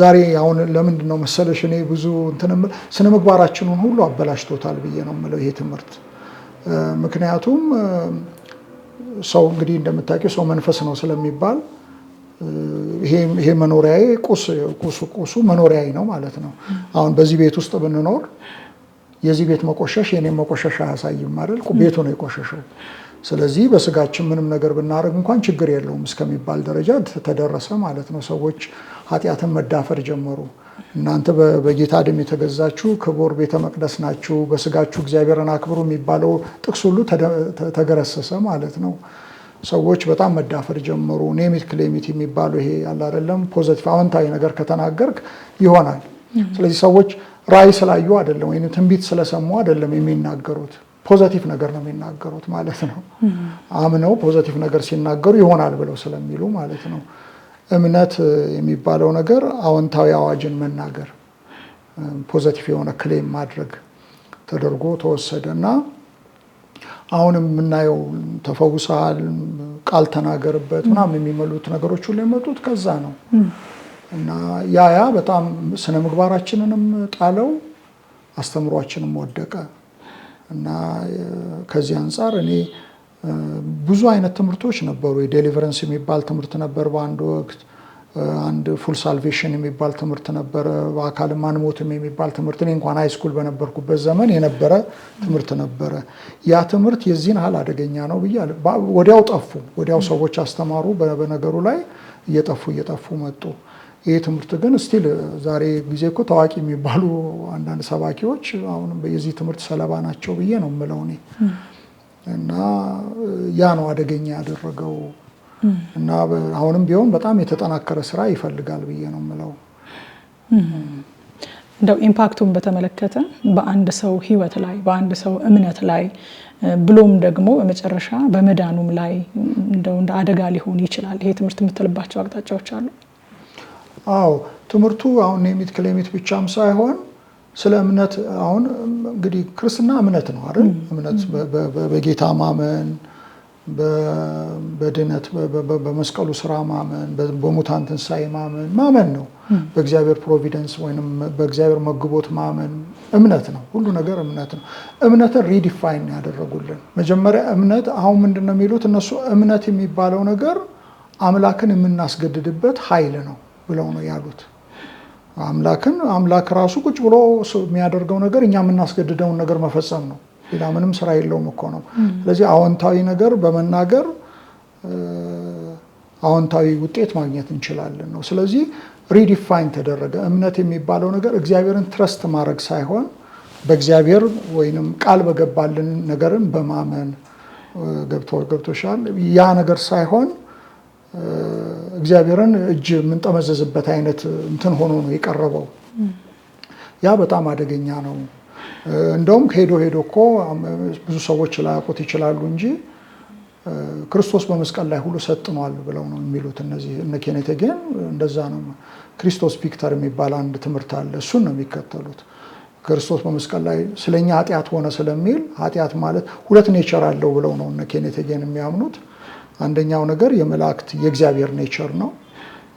ዛሬ አሁን ለምንድን ነው መሰለሽ፣ እኔ ብዙ እንትን ስነ ምግባራችንን ሁሉ አበላሽቶታል ብዬ ነው የምለው ይሄ ትምህርት። ምክንያቱም ሰው እንግዲህ እንደምታውቂው ሰው መንፈስ ነው ስለሚባል ይሄ መኖሪያዬ ቁሱ መኖሪያዬ ነው ማለት ነው። አሁን በዚህ ቤት ውስጥ ብንኖር የዚህ ቤት መቆሸሽ የኔም መቆሸሽ አያሳይም አይደል? ቤቱ ነው የቆሸሸው። ስለዚህ በስጋችን ምንም ነገር ብናደርግ እንኳን ችግር የለውም እስከሚባል ደረጃ ተደረሰ ማለት ነው። ሰዎች ኃጢአትን መዳፈር ጀመሩ። እናንተ በጌታ ደም የተገዛችሁ ክቡር ቤተ መቅደስ ናችሁ፣ በስጋችሁ እግዚአብሔርን አክብሩ የሚባለው ጥቅስ ሁሉ ተገረሰሰ ማለት ነው። ሰዎች በጣም መዳፈር ጀመሩ። Name it claim it የሚባለው ይሄ ያለ አይደለም፣ positive አዎንታዊ ነገር ከተናገርክ ይሆናል። ስለዚህ ሰዎች ራእይ ስላዩ አይደለም ወይም ትንቢት ስለሰሙ አይደለም የሚናገሩት፣ positive ነገር ነው የሚናገሩት ማለት ነው። አምነው positive ነገር ሲናገሩ ይሆናል ብለው ስለሚሉ ማለት ነው። እምነት የሚባለው ነገር አዎንታዊ አዋጅን መናገር፣ positive የሆነ claim ማድረግ ተደርጎ ተወሰደ። እና አሁንም የምናየው ተፈውሰሃል፣ ቃል ተናገርበት ምናምን የሚመሉት ነገሮች ሁሉ የመጡት ከዛ ነው። እና ያ በጣም ስነ ምግባራችንንም ጣለው፣ አስተምሯችንም ወደቀ። እና ከዚህ አንጻር እኔ ብዙ አይነት ትምህርቶች ነበሩ። የ deliverance የሚባል ትምህርት ነበር በአንድ ወቅት። አንድ full salvation የሚባል ትምህርት ነበረ። በአካልም አንሞትም የሚባል ትምህርት እኔ እንኳን high school በነበርኩበት ዘመን የነበረ ትምህርት ነበረ። ያ ትምህርት የዚህን ያህል አደገኛ ነው ብዬ ወዲያው ጠፉ። ወዲያው ሰዎች አስተማሩ። በነገሩ ላይ እየጠፉ እየጠፉ መጡ። ይህ ትምህርት ግን still ዛሬ ጊዜ እኮ ታዋቂ የሚባሉ አንዳንድ ሰባኪዎች አሁንም የዚህ ትምህርት ሰለባ ናቸው ብዬ ነው የምለው እኔ። እና ያ ነው አደገኛ ያደረገው። እና አሁንም ቢሆን በጣም የተጠናከረ ስራ ይፈልጋል ብዬ ነው የምለው። እንደው impact ኡን በተመለከተ በአንድ ሰው ህይወት ላይ፣ በአንድ ሰው እምነት ላይ፣ ብሎም ደግሞ በመጨረሻ በመዳኑም ላይ እንደው እንደ አደጋ ሊሆን ይችላል ይሄ ትምህርት የምትልባቸው አቅጣጫዎች አሉ? አዎ፣ ትምህርቱ አሁን name it claim it ብቻም ሳይሆን ስለ እምነት፣ አሁን እንግዲህ ክርስትና እምነት ነው አይደል? እምነት በጌታ ማመን፣ በድነት በመስቀሉ ስራ ማመን፣ በሙታን ትንሣኤ ማመን ማመን ነው። በእግዚአብሔር providence ወይም በእግዚአብሔር መግቦት ማመን እምነት ነው። ሁሉ ነገር እምነት ነው። እምነትን redefine ያደረጉልን። መጀመሪያ እምነት፣ አሁን ምንድን ነው የሚሉት እነሱ፣ እምነት የሚባለው ነገር አምላክን የምናስገድድበት ኃይል ነው ብለው ነው ያሉት። አምላክን፣ አምላክ ራሱ ቁጭ ብሎ የሚያደርገው ነገር እኛ የምናስገድደውን ነገር መፈጸም ነው። ሌላ ምንም ስራ የለውም እኮ ነው። ስለዚህ አዎንታዊ ነገር በመናገር አዎንታዊ ውጤት ማግኘት እንችላለን ነው። ስለዚህ redefine ተደረገ። እምነት የሚባለው ነገር እግዚአብሔርን trust ማድረግ ሳይሆን በእግዚአብሔር ወይንም ቃል በገባልን ነገርን በማመን፣ ገብቶሻል። ያ ነገር ሳይሆን እግዚአብሔርን እጅ የምንጠመዘዝበት አይነት እንትን ሆኖ ነው የቀረበው። ያ በጣም አደገኛ ነው። እንደውም ሄዶ ሄዶ እኮ ብዙ ሰዎች ላያውቁት ይችላሉ እንጂ ክርስቶስ በመስቀል ላይ ሁሉ ሰጥሟል ብለው ነው የሚሉት እነዚህ እነ ኬኔት ሄገን እንደዛ ነው። Christus Victor የሚባል አንድ ትምህርት አለ። እሱን ነው የሚከተሉት። ክርስቶስ በመስቀል ላይ ስለኛ ኃጢአት ሆነ ስለሚል፣ ኃጢአት ማለት ሁለት nature አለው ብለው ነው እነ ኬኔት ሄገን የሚያምኑት። አንደኛው ነገር የመላእክት የእግዚአብሔር nature ነው።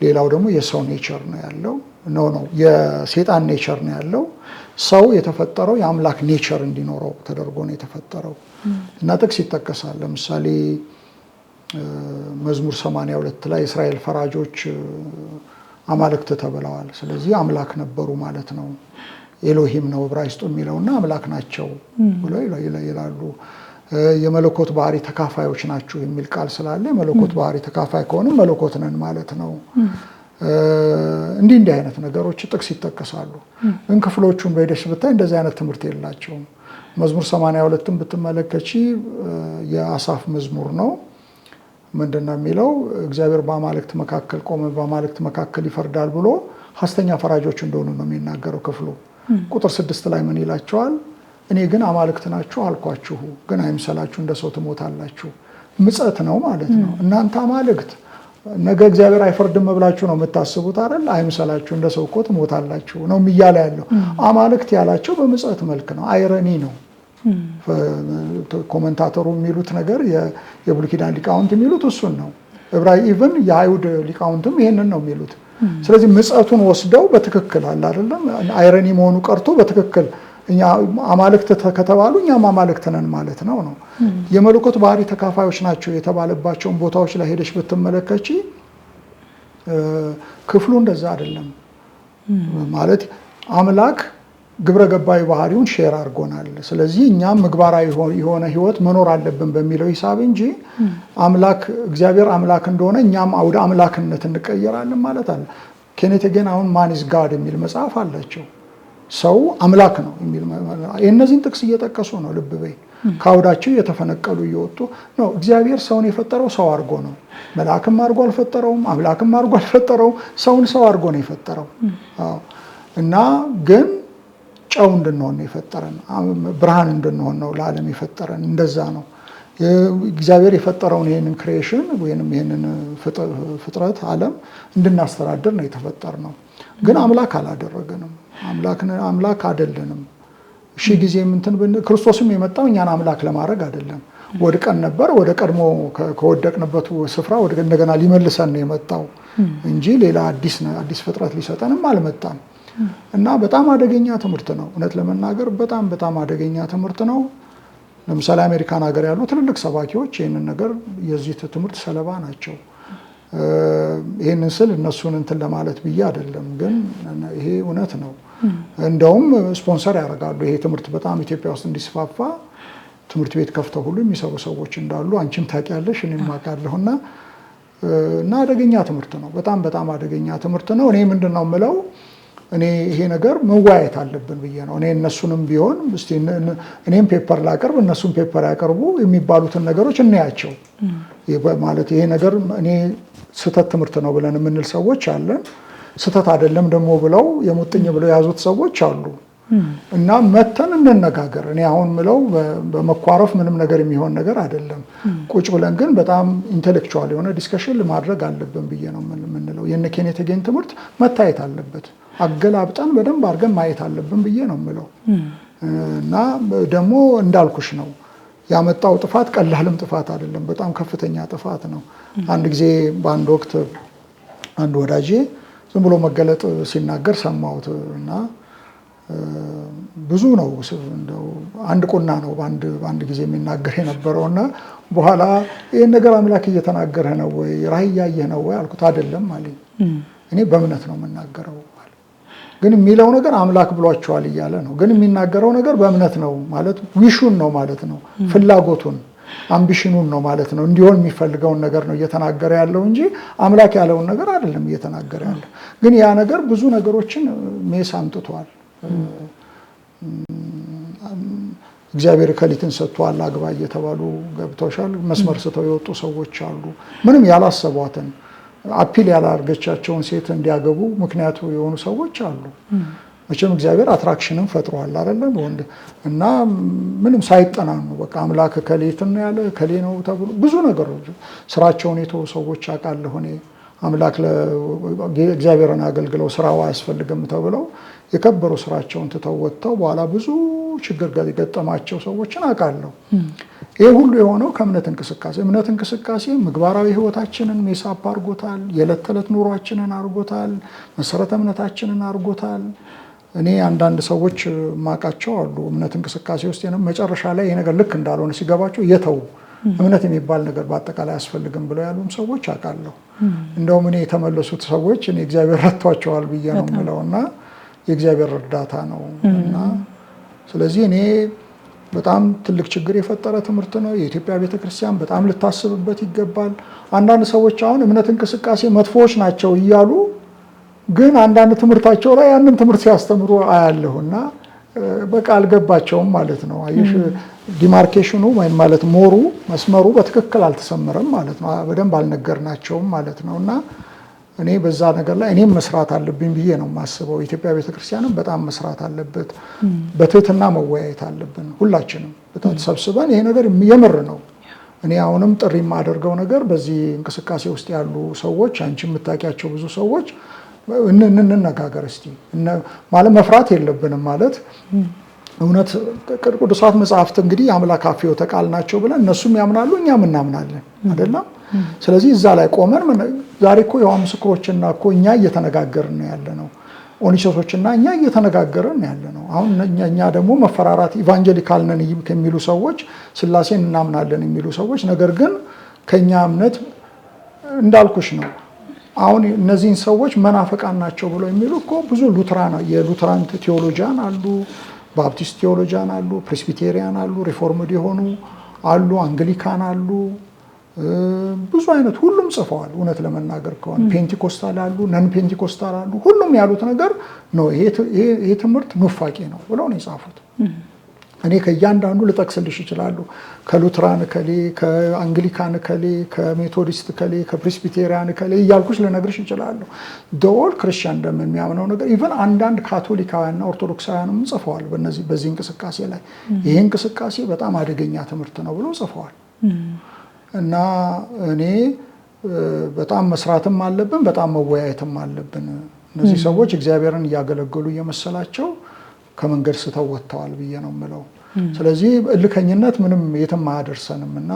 ሌላው ደግሞ የሰው nature ነው ያለው። No, no፣ የሴጣን nature ነው ያለው። ሰው የተፈጠረው የአምላክ nature እንዲኖረው ተደርጎ ነው የተፈጠረው እና ጥቅስ ይጠቀሳል። ለምሳሌ መዝሙር 82 ላይ እስራኤል ፈራጆች አማልክት ተብለዋል። ስለዚህ አምላክ ነበሩ ማለት ነው። ኤሎሂም ነው ዕብራይስጡ የሚለውና አምላክ ናቸው ብለው ይላሉ። የመለኮት ባህሪ ተካፋዮች ናችሁ የሚል ቃል ስላለ የመለኮት ባህሪ ተካፋይ ከሆነ መለኮት ነን ማለት ነው። እንዲህ እንዲህ አይነት ነገሮች ጥቅስ ይጠቀሳሉ። ግን ክፍሎቹን በሄደሽ ብታይ እንደዚህ አይነት ትምህርት የላቸውም። መዝሙር 82ን ብትመለከቺ የአሳፍ መዝሙር ነው። ምንድን ነው የሚለው? እግዚአብሔር በአማልክት መካከል ቆመ፣ በአማልክት መካከል ይፈርዳል ብሎ ሐሰተኛ ፈራጆች እንደሆኑ ነው የሚናገረው ክፍሉ። ቁጥር 6 ላይ ምን ይላቸዋል? እኔ ግን አማልክት ናችሁ አልኳችሁ፣ ግን አይምሰላችሁ፣ እንደ ሰው ትሞታላችሁ። ምጸት ነው ማለት ነው። እናንተ አማልክት ነገ እግዚአብሔር አይፈርድም ብላችሁ ነው የምታስቡት አይደል? አይምሰላችሁ፣ እንደ ሰው እኮ ትሞታላችሁ ነው እያለ ያለው። አማልክት ያላቸው በምጸት መልክ ነው፣ irony ነው። Commentator ኡ የሚሉት ነገር፣ የብሉይ ኪዳን ሊቃውንት የሚሉት እሱን ነው። ዕብራይ even የአይሁድ ሊቃውንትም ይሄንን ነው የሚሉት። ስለዚህ ምጸቱን ወስደው በትክክል አለ አይደለም irony መሆኑ ቀርቶ በትክክል እኛ አማልክት ከተባሉ እኛም አማልክት ነን ማለት ነው ነው። የመለኮት ባህሪ ተካፋዮች ናቸው የተባለባቸውን ቦታዎች ላይ ሄደሽ ብትመለከቺ ክፍሉ እንደዛ አይደለም። ማለት አምላክ ግብረ ገባዊ ባህሪውን share አድርጎናል። ስለዚህ እኛም ምግባራዊ የሆነ ህይወት መኖር አለብን በሚለው ሂሳብ እንጂ አምላክ እግዚአብሔር አምላክ እንደሆነ እኛም ወደ አምላክነት እንቀየራለን ማለት አይደለም። ኬኔት ሄገን አሁን Man is God የሚል መጽሐፍ አላቸው። ሰው አምላክ ነው የሚል የእነዚህን ጥቅስ እየጠቀሱ ነው። ልብ በይ፣ ከአውዳቸው እየተፈነቀሉ እየወጡ ነው። እግዚአብሔር ሰውን የፈጠረው ሰው አድርጎ ነው። መልአክም አድርጎ አልፈጠረውም፣ አምላክም አድርጎ አልፈጠረውም። ሰውን ሰው አድርጎ ነው የፈጠረው። አዎ፣ እና ግን ጨው እንድንሆን ነው የፈጠረን፣ ብርሃን እንድንሆን ነው ለዓለም የፈጠረን። እንደዛ ነው እግዚአብሔር የፈጠረውን ይህንን creation ወይንም ይህንን ፍጥረት ዓለም እንድናስተዳድር ነው የተፈጠርነው። ግን አምላክ አላደረገንም። አምላክ አይደለንም። ሺህ ጊዜ እንትን ክርስቶስም የመጣው እኛን አምላክ ለማድረግ አይደለም። ወድቀን ነበር። ወደ ቀድሞ ከወደቅንበት ስፍራ ወደ እንደገና ሊመልሰን ነው የመጣው እንጂ ሌላ አዲስ ፍጥረት ሊሰጠንም አልመጣም። እና በጣም አደገኛ ትምህርት ነው። እውነት ለመናገር በጣም በጣም አደገኛ ትምህርት ነው። ለምሳሌ አሜሪካን ሀገር ያሉ ትልልቅ ሰባኪዎች ይህንን ነገር የዚህ ትምህርት ሰለባ ናቸው። ይህንን ስል እነሱን እንትን ለማለት ብዬ አይደለም፣ ግን ይሄ እውነት ነው። እንደውም ስፖንሰር ያደርጋሉ። ይሄ ትምህርት በጣም ኢትዮጵያ ውስጥ እንዲስፋፋ ትምህርት ቤት ከፍተው ሁሉ የሚሰሩ ሰዎች እንዳሉ አንቺም ታውቂያለሽ፣ እኔም አውቃለሁና እና አደገኛ ትምህርት ነው። በጣም በጣም አደገኛ ትምህርት ነው። እኔ ምንድን ነው የምለው፣ እኔ ይሄ ነገር መወያየት አለብን ብዬ ነው። እኔ እነሱንም ቢሆን እስቲ እኔም paper ላቅርብ፣ እነሱም paper ያቀርቡ፣ የሚባሉትን ነገሮች እናያቸው። ማለት ይሄ ነገር እኔ ስህተት ትምህርት ነው ብለን የምንል ሰዎች አለን። ስህተት አይደለም ደግሞ ብለው የሙጥኝ ብለው የያዙት ሰዎች አሉ። እና መተን እንነጋገር። እኔ አሁን ምለው በመኳረፍ ምንም ነገር የሚሆን ነገር አይደለም። ቁጭ ብለን ግን በጣም intellectual የሆነ discussion ማድረግ አለብን ብዬ ነው የምንለው። የነ ኬኔት ሄገን ትምህርት መታየት አለበት። አገላብጠን በደንብ አድርገን ማየት አለብን ብዬ ነው የምለው። እና ደግሞ እንዳልኩሽ ነው፣ ያመጣው ጥፋት ቀላልም ጥፋት አይደለም። በጣም ከፍተኛ ጥፋት ነው። አንድ ጊዜ በአንድ ወቅት አንድ ወዳጄ ዝም ብሎ መገለጥ ሲናገር ሰማሁት እና ብዙ ነው፣ እንደው አንድ ቁና ነው በአንድ ጊዜ የሚናገር የነበረው እና በኋላ ይህን ነገር አምላክ እየተናገረህ ነው ወይ፣ ራእይ እያየህ ነው ወይ አልኩት። አይደለም አለኝ። እኔ በእምነት ነው የምናገረው አለ። ግን የሚለው ነገር አምላክ ብሏቸዋል እያለ ነው። ግን የሚናገረው ነገር በእምነት ነው ማለት wish ኡን ነው ማለት ነው፣ ፍላጎቱን ambition ኑን ነው ማለት ነው። እንዲሆን የሚፈልገውን ነገር ነው እየተናገረ ያለው እንጂ አምላክ ያለውን ነገር አይደለም እየተናገረ ያለው። ግን ያ ነገር ብዙ ነገሮችን mess አምጥቷል። እግዚአብሔር እከሊትን ሰጥቷል አግባ እየተባሉ ገብተውሻል። መስመር ስተው የወጡ ሰዎች አሉ። ምንም ያላሰቧትን appeal ያላረገቻቸውን ሴት እንዲያገቡ ምክንያቱ የሆኑ ሰዎች አሉ። መቼም እግዚአብሔር attraction ን ፈጥሯል አይደለም ወንድ እና ምንም ሳይጠናኑ በቃ አምላክ እከሌትን ነው ያለ እከሌ ነው ተብሎ ብዙ ነገሮች ስራቸውን የተዉ ሰዎች አውቃለሁ እኔ። አምላክ እግዚአብሔርን አገልግለው ስራው አያስፈልግም ተብለው የከበሩ ስራቸውን ትተው ወጥተው በኋላ ብዙ ችግር የገጠማቸው ሰዎችን አውቃለሁ። ይህ ሁሉ የሆነው ከእምነት እንቅስቃሴ፣ እምነት እንቅስቃሴ ምግባራዊ ሕይወታችንን mess up አድርጎታል። የዕለት ተዕለት ኑሯችንን አድርጎታል። መሰረተ እምነታችንን አድርጎታል። እኔ አንዳንድ ሰዎች ማቃቸው አሉ፣ እምነት እንቅስቃሴ ውስጥ መጨረሻ ላይ ይሄ ነገር ልክ እንዳልሆነ ሲገባቸው የተዉ፣ እምነት የሚባል ነገር በአጠቃላይ አያስፈልግም ብለው ያሉም ሰዎች አውቃለሁ። እንደውም እኔ የተመለሱት ሰዎች እኔ እግዚአብሔር ረድቷቸዋል ብዬ ነው የምለው እና የእግዚአብሔር እርዳታ ነው። እና ስለዚህ እኔ በጣም ትልቅ ችግር የፈጠረ ትምህርት ነው። የኢትዮጵያ ቤተክርስቲያን በጣም ልታስብበት ይገባል። አንዳንድ ሰዎች አሁን እምነት እንቅስቃሴ መጥፎዎች ናቸው እያሉ ግን አንዳንድ ትምህርታቸው ላይ ያንን ትምህርት ሲያስተምሩ አያለሁ እና በቃ አልገባቸውም ማለት ነው። አየሽ፣ demarcation ኑ ወይም ማለት ሞሩ መስመሩ በትክክል አልተሰመረም ማለት ነው። በደንብ አልነገርናቸውም ማለት ነው። እና እኔ በዛ ነገር ላይ እኔም መስራት አለብኝ ብዬ ነው የማስበው። የኢትዮጵያ ቤተክርስቲያንም በጣም መስራት አለበት። በትህትና መወያየት አለብን። ሁላችንም በጣም ተሰብስበን ይሄ ነገር የምር ነው። እኔ አሁንም ጥሪ የማደርገው ነገር በዚህ እንቅስቃሴ ውስጥ ያሉ ሰዎች፣ አንቺ የምታውቂያቸው ብዙ ሰዎች፣ እንነጋገር እስቲ። ማለት መፍራት የለብንም። ማለት እውነት ቅዱሳት መጽሐፍት እንግዲህ የአምላክ አፍ ሕይወተ ቃል ናቸው ብለን እነሱም ያምናሉ፣ እኛም እናምናለን፣ አይደለም? ስለዚህ እዛ ላይ ቆመን ዛሬ እኮ የይሖዋ ምስክሮችና እኮ እኛ እየተነጋገርን ነው ያለ ነው። ኦኒሰሶችና እኛ እየተነጋገርን ያለ ነው። አሁን እኛ ደግሞ መፈራራት evangelical ነን ከሚሉ ሰዎች፣ ስላሴን እናምናለን የሚሉ ሰዎች፣ ነገር ግን ከኛ እምነት እንዳልኩሽ ነው። አሁን እነዚህን ሰዎች መናፍቃን ናቸው ብለው የሚሉ እኮ ብዙ ሉትራን፣ የ Lutheran theologian አሉ፣ Baptist theologian አሉ፣ Presbyterian አሉ፣ Reformed የሆኑ አሉ፣ Anglican አሉ፣ ብዙ አይነት ሁሉም ጽፈዋል። እውነት ለመናገር ከሆነ ፔንቲኮስታል አሉ፣ non Pentecostal አሉ። ሁሉም ያሉት ነገር ነው፣ ይሄ ትምህርት ኑፋቄ ነው ብለው ነው የጻፉት። እኔ ከእያንዳንዱ ልጠቅስልሽ እችላለሁ። ከሉትራን እከሌ፣ ከ Anglican እከሌ፣ ከ Methodist እከሌ፣ ከ Presbyterian እከሌ እያልኩሽ ልነግርሽ እችላለሁ። The whole Christendom የሚያምነው ነገር፣ even አንዳንድ ካቶሊካውያንና ኦርቶዶክሳውያንም ጽፈዋል። በዚህ እንቅስቃሴ ላይ ይሄ እንቅስቃሴ በጣም አደገኛ ትምህርት ነው ብለው ጽፈዋል። እና እኔ በጣም መስራትም አለብን፣ በጣም መወያየትም አለብን። እነዚህ ሰዎች እግዚአብሔርን እያገለገሉ እየመሰላቸው ከመንገድ ስተው ወጥተዋል ብዬ ነው የምለው። ስለዚህ እልከኝነት ምንም የትም አያደርሰንም እና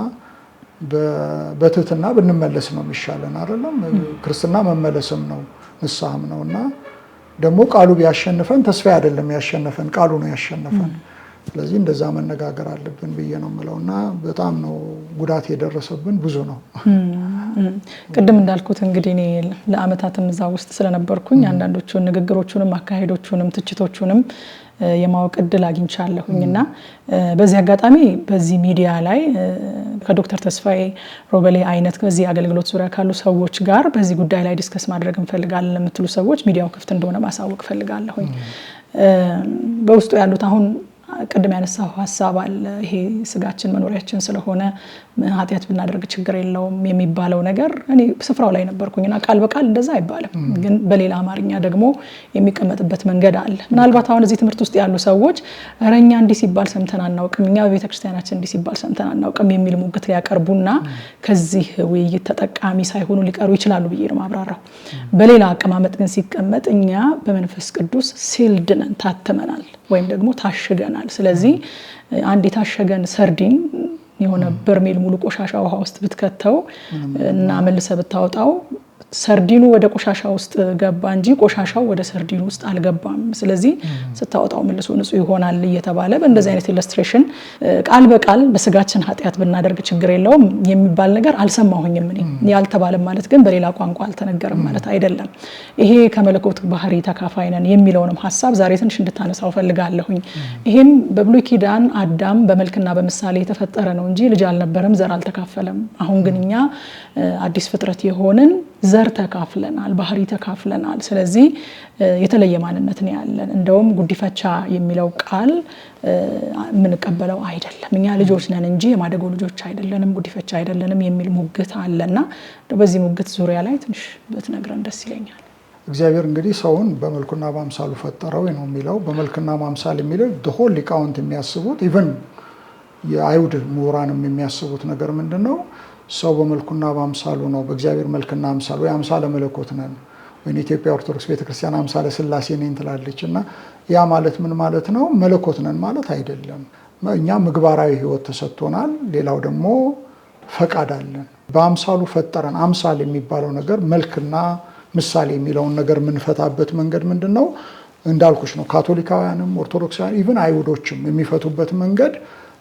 በትህትና ብንመለስ ነው የሚሻለን፣ አይደለም? ክርስትና መመለስም ነው፣ ንስሐም ነው። እና ደግሞ ቃሉ ቢያሸንፈን፣ ተስፋ አይደለም ያሸነፈን፣ ቃሉ ነው ያሸነፈን። ስለዚህ እንደዛ መነጋገር አለብን ብዬ ነው የምለው እና በጣም ነው ጉዳት የደረሰብን፣ ብዙ ነው። ቅድም እንዳልኩት እንግዲህ እኔ ለአመታትም እዛ ውስጥ ስለነበርኩኝ አንዳንዶቹን ንግግሮቹንም፣ አካሄዶቹንም፣ ትችቶቹንም የማወቅ እድል አግኝቻለሁኝ። እና በዚህ አጋጣሚ በዚህ ሚዲያ ላይ ከዶክተር ተስፋዬ ሮበሌ አይነት በዚህ አገልግሎት ዙሪያ ካሉ ሰዎች ጋር በዚህ ጉዳይ ላይ discuss ማድረግ እንፈልጋለን ለምትሉ ሰዎች ሚዲያው ክፍት እንደሆነ ማሳወቅ እፈልጋለሁኝ። በውስጡ ያሉት አሁን ቅድም ያነሳው ሀሳብ አለ። ይሄ ስጋችን መኖሪያችን ስለሆነ ኃጢአት ብናደርግ ችግር የለውም የሚባለው ነገር፣ እኔ ስፍራው ላይ ነበርኩኝና ቃል በቃል እንደዛ አይባልም፣ ግን በሌላ አማርኛ ደግሞ የሚቀመጥበት መንገድ አለ። ምናልባት አሁን እዚህ ትምህርት ውስጥ ያሉ ሰዎች ኧረ እኛ እንዲህ ሲባል ሰምተን አናውቅም፣ እኛ በቤተክርስቲያናችን እንዲህ ሲባል ሰምተን አናውቅም የሚል ሙግት ሊያቀርቡና ከዚህ ውይይት ተጠቃሚ ሳይሆኑ ሊቀሩ ይችላሉ ብዬ ነው ማብራራው። በሌላ አቀማመጥ ግን ሲቀመጥ እኛ በመንፈስ ቅዱስ sealed ነን፣ ታትመናል ወይም ደግሞ ታሽገናል። ስለዚህ አንድ የታሸገን ሰርዲን የሆነ በርሜል ሙሉ ቆሻሻ ውሃ ውስጥ ብትከተው እና መልሰህ ብታወጣው ሰርዲኑ ወደ ቆሻሻ ውስጥ ገባ እንጂ ቆሻሻው ወደ ሰርዲኑ ውስጥ አልገባም። ስለዚህ ስታወጣው መልሶ ንጹህ ይሆናል እየተባለ በእንደዚህ አይነት illustration ቃል በቃል በስጋችን ኃጢአት ብናደርግ ችግር የለውም የሚባል ነገር አልሰማሁኝም እኔ። ያልተባለም ማለት ግን በሌላ ቋንቋ አልተነገረም ማለት አይደለም። ይሄ ከመለኮት ባህሪ ተካፋይ ነን የሚለውንም ሀሳብ ዛሬ ትንሽ እንድታነሳው ፈልጋለሁኝ። ይሄም በብሉይ ኪዳን አዳም በመልክና በምሳሌ የተፈጠረ ነው እንጂ ልጅ አልነበረም፣ ዘር አልተካፈለም። አሁን ግን እኛ አዲስ ፍጥረት የሆንን ዘር ተካፍለናል፣ ባህሪ ተካፍለናል። ስለዚህ የተለየ ማንነት ነው ያለን። እንደውም ጉዲፈቻ የሚለው ቃል የምንቀበለው አይደለም። እኛ ልጆች ነን እንጂ የማደጎ ልጆች አይደለንም፣ ጉዲፈቻ አይደለንም የሚል ሙግት አለና በዚህ ሙግት ዙሪያ ላይ ትንሽ ብትነግረን ደስ ይለኛል። እግዚአብሔር እንግዲህ ሰውን በመልኩና በአምሳሉ ፈጠረው ነው የሚለው። በመልክና በአምሳል የሚለው the whole ሊቃውንት የሚያስቡት፣ even የአይሁድ ምሁራንም የሚያስቡት ነገር ምንድን ነው? ሰው በመልኩና በአምሳሉ ነው፣ በእግዚአብሔር መልክና አምሳል ወይ አምሳለ መለኮት ነን ወይም ኢትዮጵያ ኦርቶዶክስ ቤተክርስቲያን አምሳለ ሥላሴ ነኝ ትላለች። እና ያ ማለት ምን ማለት ነው? መለኮት ነን ማለት አይደለም። እኛ ምግባራዊ ሕይወት ተሰጥቶናል። ሌላው ደግሞ ፈቃድ አለን። በአምሳሉ ፈጠረን። አምሳል የሚባለው ነገር መልክና ምሳሌ የሚለውን ነገር የምንፈታበት መንገድ ምንድን ነው? እንዳልኩሽ ነው። ካቶሊካውያንም ኦርቶዶክሳውያን even አይሁዶችም የሚፈቱበት መንገድ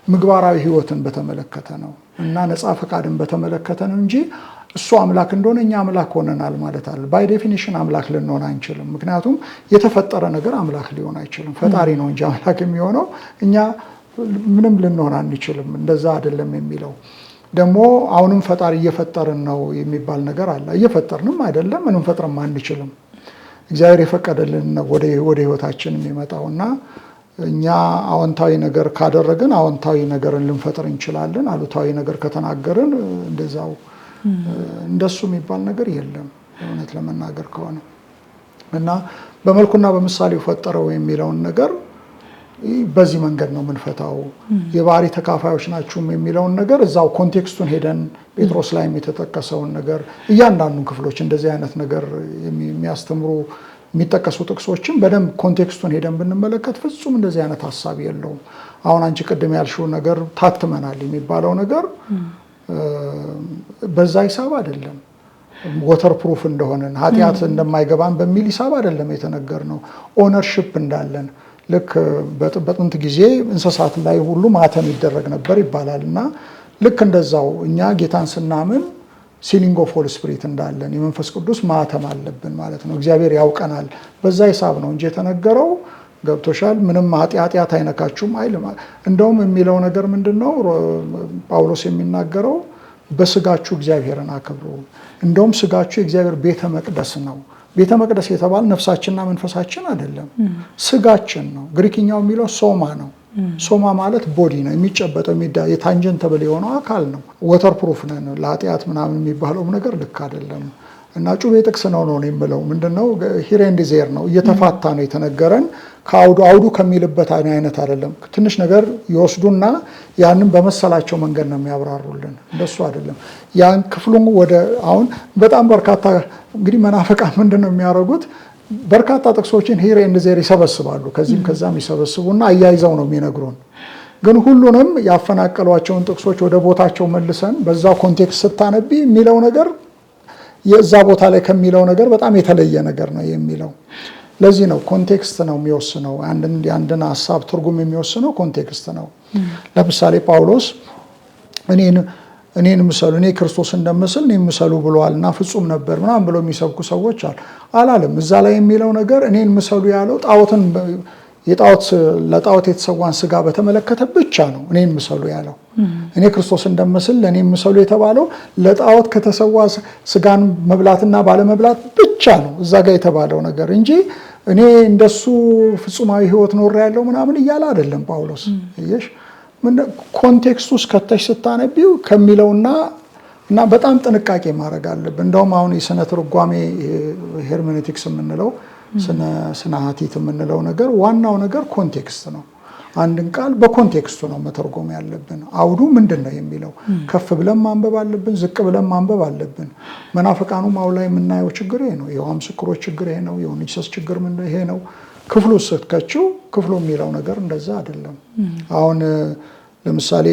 ምግባራዊ ሕይወትን በተመለከተ ነው እና ነፃ ፈቃድን በተመለከተ ነው እንጂ እሱ አምላክ እንደሆነ እኛ አምላክ ሆነናል ማለት አይደለም። By definition አምላክ ልንሆን አንችልም። ምክንያቱም የተፈጠረ ነገር አምላክ ሊሆን አይችልም። ፈጣሪ ነው እንጂ አምላክ የሚሆነው፣ እኛ ምንም ልንሆን አንችልም። እንደዛ አይደለም የሚለው። ደግሞ አሁንም ፈጣሪ እየፈጠርን ነው የሚባል ነገር አለ። እየፈጠርንም አይደለም፣ ምንም ፈጥረም አንችልም። እግዚአብሔር የፈቀደልን ነው ወደ ህይወታችን የሚመጣው። እና እኛ አዎንታዊ ነገር ካደረግን አዎንታዊ ነገርን ልንፈጥር እንችላለን። አሉታዊ ነገር ከተናገርን እንደዛው። እንደሱ የሚባል ነገር የለም እውነት ለመናገር ከሆነ። እና በመልኩና በምሳሌው ፈጠረው የሚለውን ነገር በዚህ መንገድ ነው የምንፈታው። የባህሪ ተካፋዮች ናችሁም የሚለውን ነገር እዛው context ኡን ሄደን ጴጥሮስ ላይም የተጠቀሰውን ነገር፣ እያንዳንዱን ክፍሎች እንደዚህ አይነት ነገር የሚያስተምሩ የሚጠቀሱ ጥቅሶችን በደንብ context ኡን ሄደን ብንመለከት ፍጹም እንደዚህ አይነት ሀሳብ የለውም። አሁን አንቺ ቅድም ያልሽው ነገር ታትመናል የሚባለው ነገር በዛ ሂሳብ አይደለም። Waterproof እንደሆነን፣ ኃጢአት እንደማይገባን በሚል ሂሳብ አይደለም የተነገርነው። Ownership እንዳለን፣ ልክ በጥንት ጊዜ እንስሳት ላይ ሁሉ ማተም ይደረግ ነበር ይባላል። እና ልክ እንደዛው እኛ ጌታን ስናምን sealing of Holy Spirit እንዳለን፣ የመንፈስ ቅዱስ ማተም አለብን ማለት ነው። እግዚአብሔር ያውቀናል። በዛ ሂሳብ ነው እንጂ የተነገረው፣ ገብቶሻል። ምንም ኃጢአት አይነካችሁም አይልም። እንደውም የሚለው ነገር ምንድን ነው? ጳውሎስ የሚናገረው በስጋችሁ እግዚአብሔርን አክብሩ። እንደውም ስጋችሁ የእግዚአብሔር ቤተ መቅደስ ነው። ቤተ መቅደስ የተባለ ነፍሳችንና መንፈሳችን አይደለም፣ ስጋችን ነው። ግሪክኛው የሚለው ሶማ ነው። ሶማ ማለት body ነው፣ የሚጨበጠው የ tangible የሆነው አካል ነው። Waterproof ነን ለኃጢአት ምናምን የሚባለውም ነገር ልክ አይደለም። እና ጩቤ ጥቅስ ነው ነው የምለው። ምንድነው፣ here and there ነው፣ እየተፋታ ነው የተነገረን። ከአውዱ አውዱ ከሚልበት አይነት አይደለም። ትንሽ ነገር ይወስዱና ያንን በመሰላቸው መንገድ ነው የሚያብራሩልን። እንደሱ አይደለም። ያን ክፍሉን ወደ አሁን በጣም በርካታ እንግዲህ መናፍቃን ምንድን ነው የሚያደርጉት? በርካታ ጥቅሶችን here and there ይሰበስባሉ። ከዚህም ከዛም ይሰበስቡና አያይዘው ነው የሚነግሩን። ግን ሁሉንም ያፈናቀሏቸውን ጥቅሶች ወደ ቦታቸው መልሰን በዛ context ስታነቢ የሚለው ነገር የዛ ቦታ ላይ ከሚለው ነገር በጣም የተለየ ነገር ነው የሚለው። ለዚህ ነው context ነው የሚወስነው። የአንድን ሀሳብ ትርጉም የሚወስነው context ነው። ለምሳሌ ጳውሎስ እኔን ምሰሉ፣ እኔ ክርስቶስ እንደምስል እኔን ምሰሉ ብለዋል እና ፍጹም ነበር ምናምን ብለው የሚሰብኩ ሰዎች አሉ። አላለም። እዛ ላይ የሚለው ነገር እኔን ምሰሉ ያለው ጣዖትን የጣዖት ለጣዖት የተሰዋን ስጋ በተመለከተ ብቻ ነው እኔን ምሰሉ ያለው። እኔ ክርስቶስ እንደምስል ለእኔ ምሰሉ የተባለው ለጣዖት ከተሰዋ ስጋን መብላትና ባለመብላት ብቻ ነው እዛ ጋር የተባለው ነገር እንጂ እኔ እንደሱ ፍጹማዊ ሕይወት ኖሬያለሁ ምናምን እያለ አይደለም ጳውሎስ። እየሽ context ውስጥ ከተሽ ስታነቢው ከሚለውና እና በጣም ጥንቃቄ ማድረግ አለብን። እንደውም አሁን የስነ ትርጓሜ hermeneutics የምንለው፣ ስነ ሀቲት የምንለው ነገር ዋናው ነገር context ነው። አንድን ቃል በ context ኡ ነው መተርጎም ያለብን። አውዱ ምንድን ነው የሚለው ከፍ ብለን ማንበብ አለብን፣ ዝቅ ብለን ማንበብ አለብን። መናፍቃኑም አሁን ላይ የምናየው ችግር ይሄ ነው። የይሖዋ ምስክሮች ችግር ይሄ ነው። የ Only Jesus ችግር ይሄ ነው። ክፍሉ ስትከችው ክፍሉ የሚለው ነገር እንደዛ አይደለም። አሁን ለምሳሌ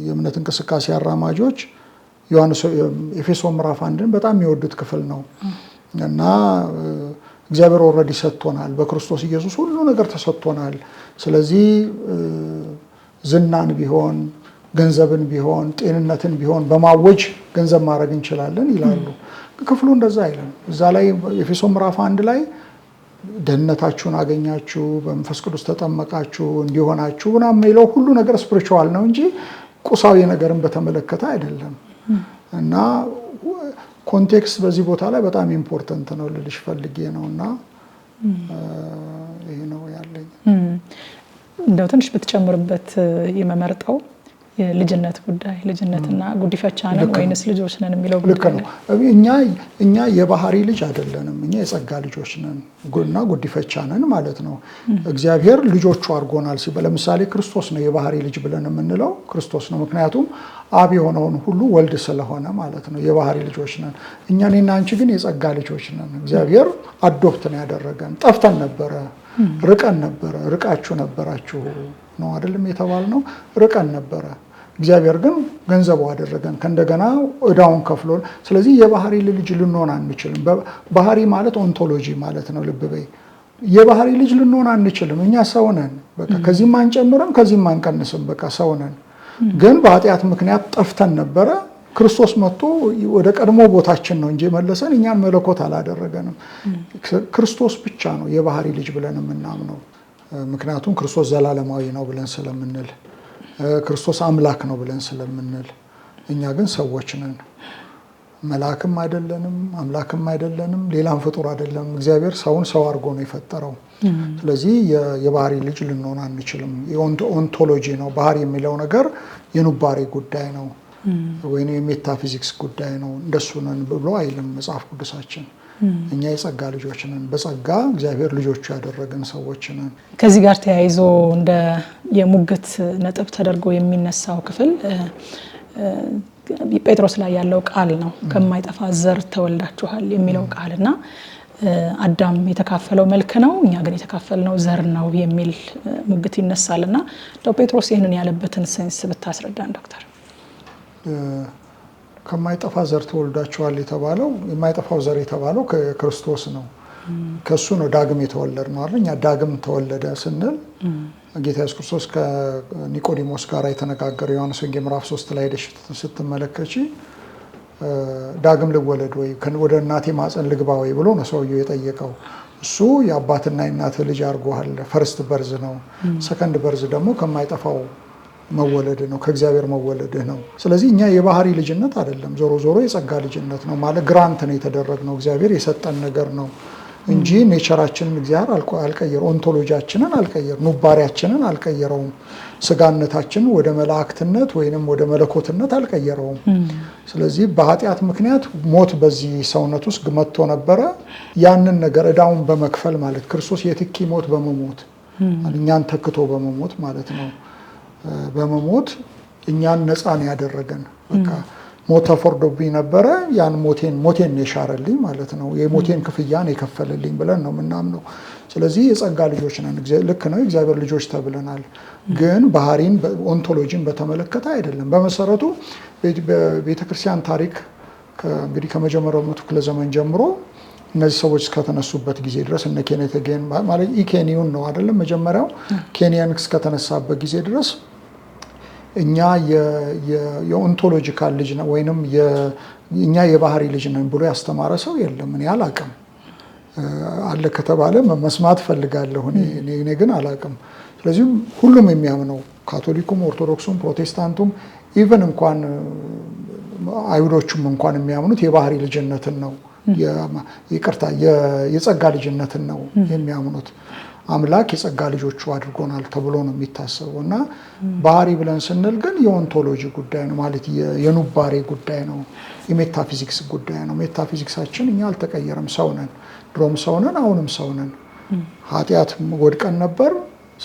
የእምነት እንቅስቃሴ አራማጆች ዮሐንስ ኤፌሶን ምዕራፍ 1ን በጣም የሚወዱት ክፍል ነው። እና እግዚአብሔር already ሰጥቶናል፣ በክርስቶስ ኢየሱስ ሁሉ ነገር ተሰጥቶናል። ስለዚህ ዝናን ቢሆን፣ ገንዘብን ቢሆን፣ ጤንነትን ቢሆን በማወጅ ገንዘብ ማድረግ እንችላለን ይላሉ። ክፍሉ እንደዛ አይልም። እዛ ላይ ኤፌሶን ምዕራፍ 1 ላይ ደህንነታችሁን አገኛችሁ፣ በመንፈስ ቅዱስ ተጠመቃችሁ፣ እንዲሆናችሁ ምናምን የሚለው ሁሉ ነገር spiritual ነው እንጂ ቁሳዊ ነገርን በተመለከተ አይደለም። እና context በዚህ ቦታ ላይ በጣም important ነው ልልሽ ፈልጌ ነው። እና ይሄ ነው ያለኝ። እንደው ትንሽ ብትጨምርበት የመመርጠው የልጅነት ጉዳይ፣ ልጅነትና ጉዲፈቻ ነን ወይንስ ልጆች ነን የሚለው ልክ ጉዳይ ነው። እኛ የባህሪ ልጅ አይደለንም። እኛ የጸጋ ልጆች ነን እና ጉዲፈቻ ነን ማለት ነው። እግዚአብሔር ልጆቹ አድርጎናል ሲባል ለምሳሌ ክርስቶስ ነው የባህሪ ልጅ ብለን የምንለው ክርስቶስ ነው። ምክንያቱም አብ የሆነውን ሁሉ ወልድ ስለሆነ ማለት ነው። የባህሪ ልጆች ነን እኛ። እኔና አንቺ ግን የጸጋ ልጆች ነን። እግዚአብሔር adopt ነው ያደረገን። ጠፍተን ነበረ፣ ርቀን ነበረ፣ ርቃችሁ ነበራችሁ ነው አይደለም የተባልነው፣ ርቀን ነበረ። እግዚአብሔር ግን ገንዘቡ አደረገን፣ ከእንደገና እዳውን ከፍሎ። ስለዚህ የባህሪ ልጅ ልንሆን አንችልም። ባህሪ ማለት ontology ማለት ነው። ልብ በይ፣ የባህሪ ልጅ ልንሆን አንችልም። እኛ ሰው ነን። በቃ ከዚህም አንጨምርም፣ ከዚህም አንቀንስም። በቃ ሰው ነን። ግን በኃጢአት ምክንያት ጠፍተን ነበረ። ክርስቶስ መጥቶ ወደ ቀድሞ ቦታችን ነው እንጂ የመለሰን እኛን መለኮት አላደረገንም። ክርስቶስ ብቻ ነው የባህሪ ልጅ ብለን የምናምነው። ምክንያቱም ክርስቶስ ዘላለማዊ ነው ብለን ስለምንል፣ ክርስቶስ አምላክ ነው ብለን ስለምንል፣ እኛ ግን ሰዎች ነን። መልአክም አይደለንም፣ አምላክም አይደለንም፣ ሌላም ፍጡር አይደለንም። እግዚአብሔር ሰውን ሰው አድርጎ ነው የፈጠረው። ስለዚህ የባህሪ ልጅ ልንሆን አንችልም። የ ontology ነው። ባህሪ የሚለው ነገር የኑባሬ ጉዳይ ነው ወይም የሜታፊዚክስ ጉዳይ ነው። እንደሱ ነን ብሎ አይልም መጽሐፍ ቅዱሳችን። እኛ የጸጋ ልጆች ነን። በጸጋ እግዚአብሔር ልጆቹ ያደረገን ሰዎች ነን። ከዚህ ጋር ተያይዞ እንደ የሙግት ነጥብ ተደርጎ የሚነሳው ክፍል ጴጥሮስ ላይ ያለው ቃል ነው። ከማይጠፋ ዘር ተወልዳችኋል የሚለው ቃል እና አዳም የተካፈለው መልክ ነው፣ እኛ ግን የተካፈልነው ዘር ነው የሚል ሙግት ይነሳል። እና እንደው ጴጥሮስ ይህንን ያለበትን sense ብታስረዳን ዶክተር። ከማይጠፋ ዘር ተወልዳችኋል የተባለው፣ የማይጠፋው ዘር የተባለው ከክርስቶስ ነው። ከእሱ ነው ዳግም የተወለድነው አይደል? እኛ ዳግም ተወለደ ስንል ጌታ ኢየሱስ ክርስቶስ ከኒቆዲሞስ ጋር የተነጋገረው ዮሐንስ ወንጌል ምዕራፍ 3 ላይ ሄደሽ ስትመለከቺ ዳግም ልወለድ ወይ፣ ወደ እናቴ ማህፀን ልግባ ወይ ብሎ ነው ሰውየው የጠየቀው። እሱ የአባትና የእናትህ ልጅ አድርጎሃል። First birth ነው። Second birth ደግሞ ከማይጠፋው መወለድ ነው፣ ከእግዚአብሔር መወለድህ ነው። ስለዚህ እኛ የባህሪ ልጅነት አይደለም፣ ዞሮ ዞሮ የጸጋ ልጅነት ነው ማለት grant ነው የተደረግነው፣ እግዚአብሔር የሰጠን ነገር ነው እንጂ nature ኣችንን እግዚአብሔር አልቀየር፣ ontology ያችንን አልቀየር፣ ኑባሬያችንን አልቀየረውም። ስጋነታችንን ወደ መላእክትነት ወይንም ወደ መለኮትነት አልቀየረውም። ስለዚህ በኃጢአት ምክንያት ሞት በዚህ ሰውነት ውስጥ መጥቶ ነበረ። ያንን ነገር እዳውን በመክፈል ማለት ክርስቶስ የተኪ ሞት በመሞት፣ እኛን ተክቶ በመሞት ማለት ነው። በመሞት እኛን ነፃ ነው ያደረገን። በቃ ሞት ተፈርዶብኝ ነበረ፣ ያን ሞቴን ነው የሻረልኝ ማለት ነው። የሞቴን ክፍያ ነው የከፈለልኝ ብለን ነው የምናምነው። ስለዚህ የጸጋ ልጆች ነን። ልክ ነው፣ የእግዚአብሔር ልጆች ተብለናል። ግን ባህሪን ontology ን በተመለከተ አይደለም። በመሰረቱ በቤተክርስቲያን ታሪክ እንግዲህ ከመጀመሪያው መቶ ክፍለ ዘመን ጀምሮ እነዚህ ሰዎች እስከተነሱበት ጊዜ ድረስ፣ እነ ኬኔት ሄገን ማለት ኢኬኒውን ነው አይደለም፣ መጀመሪያው ኬንያን እስከተነሳበት ጊዜ ድረስ እኛ የ ontological ልጅ ነን ወይንም እኛ የባህሪ ልጅ ነን ብሎ ያስተማረ ሰው የለም። እኔ አላቅም። አለ ከተባለ መስማት ፈልጋለሁ። እኔ ግን አላቅም። ስለዚህ ሁሉም የሚያምነው ካቶሊኩም፣ ኦርቶዶክሱም፣ ፕሮቴስታንቱም፣ even እንኳን አይሁዶቹም እንኳን የሚያምኑት የባህሪ ልጅነትን ነው። ይቅርታ፣ የጸጋ ልጅነትን ነው የሚያምኑት። አምላክ የጸጋ ልጆቹ አድርጎናል ተብሎ ነው የሚታሰበው። እና ባህሪ ብለን ስንል ግን የ ontology ጉዳይ ነው፣ ማለት የኑባሬ ጉዳይ ነው፣ የሜታፊዚክስ ጉዳይ ነው። ሜታፊዚክሳችን እኛ አልተቀየረም። ሰው ነን፣ ድሮም ሰው ነን፣ አሁንም ሰው ነን። ኃጢአት ወድቀን ነበር።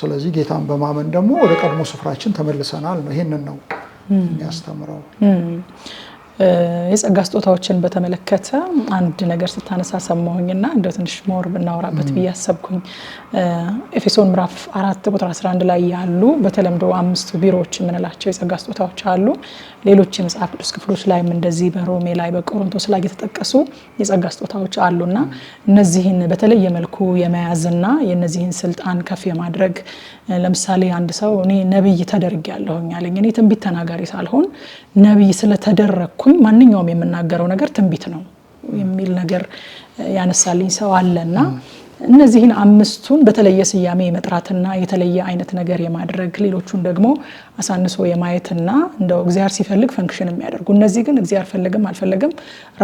ስለዚህ ጌታን በማመን ደግሞ ወደ ቀድሞ ስፍራችን ተመልሰናል ነው። ይሄንን ነው የሚያስተምረው። የጸጋ ስጦታዎችን በተመለከተ አንድ ነገር ስታነሳ ሰማሁኝና እንደው ትንሽ more ብናወራበት ብዬ አሰብኩኝ። ኤፌሶን ምዕራፍ 4 ቁጥር 11 ላይ ያሉ በተለምዶ አምስቱ ቢሮዎች የምንላቸው የጸጋ ስጦታዎች አሉ። ሌሎች የመጽሐፍ ቅዱስ ክፍሎች ላይም እንደዚህ በሮሜ ላይ፣ በቆሮንቶስ ላይ የተጠቀሱ የጸጋ ስጦታዎች አሉና እነዚህን በተለየ መልኩ የመያዝና የእነዚህን ስልጣን ከፍ የማድረግ፣ ለምሳሌ አንድ ሰው እኔ ነብይ ተደርጌያለሁኝ አለኝ። እኔ ትንቢት ተናጋሪ ሳልሆን ነብይ ስለተደረግኩኝ ማንኛውም የምናገረው ነገር ትንቢት ነው የሚል ነገር ያነሳልኝ ሰው አለና እነዚህን አምስቱን በተለየ ስያሜ የመጥራትና የተለየ አይነት ነገር የማድረግ፣ ሌሎቹን ደግሞ አሳንሶ የማየትና እንደው እግዚአብሔር ሲፈልግ function የሚያደርጉ፣ እነዚህ ግን እግዚአብሔር ፈለገም አልፈለገም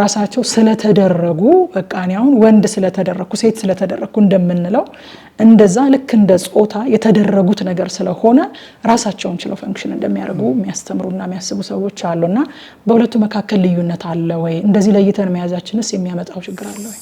ራሳቸው ስለተደረጉ፣ በቃ እኔ አሁን ወንድ ስለተደረግኩ፣ ሴት ስለተደረግኩ እንደምንለው እንደዛ ልክ እንደ ጾታ የተደረጉት ነገር ስለሆነ ራሳቸውን ችለው function እንደሚያደርጉ የሚያስተምሩና የሚያስቡ ሰዎች አሉና በሁለቱ መካከል ልዩነት አለ ወይ? እንደዚህ ለይተን መያዛችንስ የሚያመጣው ችግር አለ ወይ?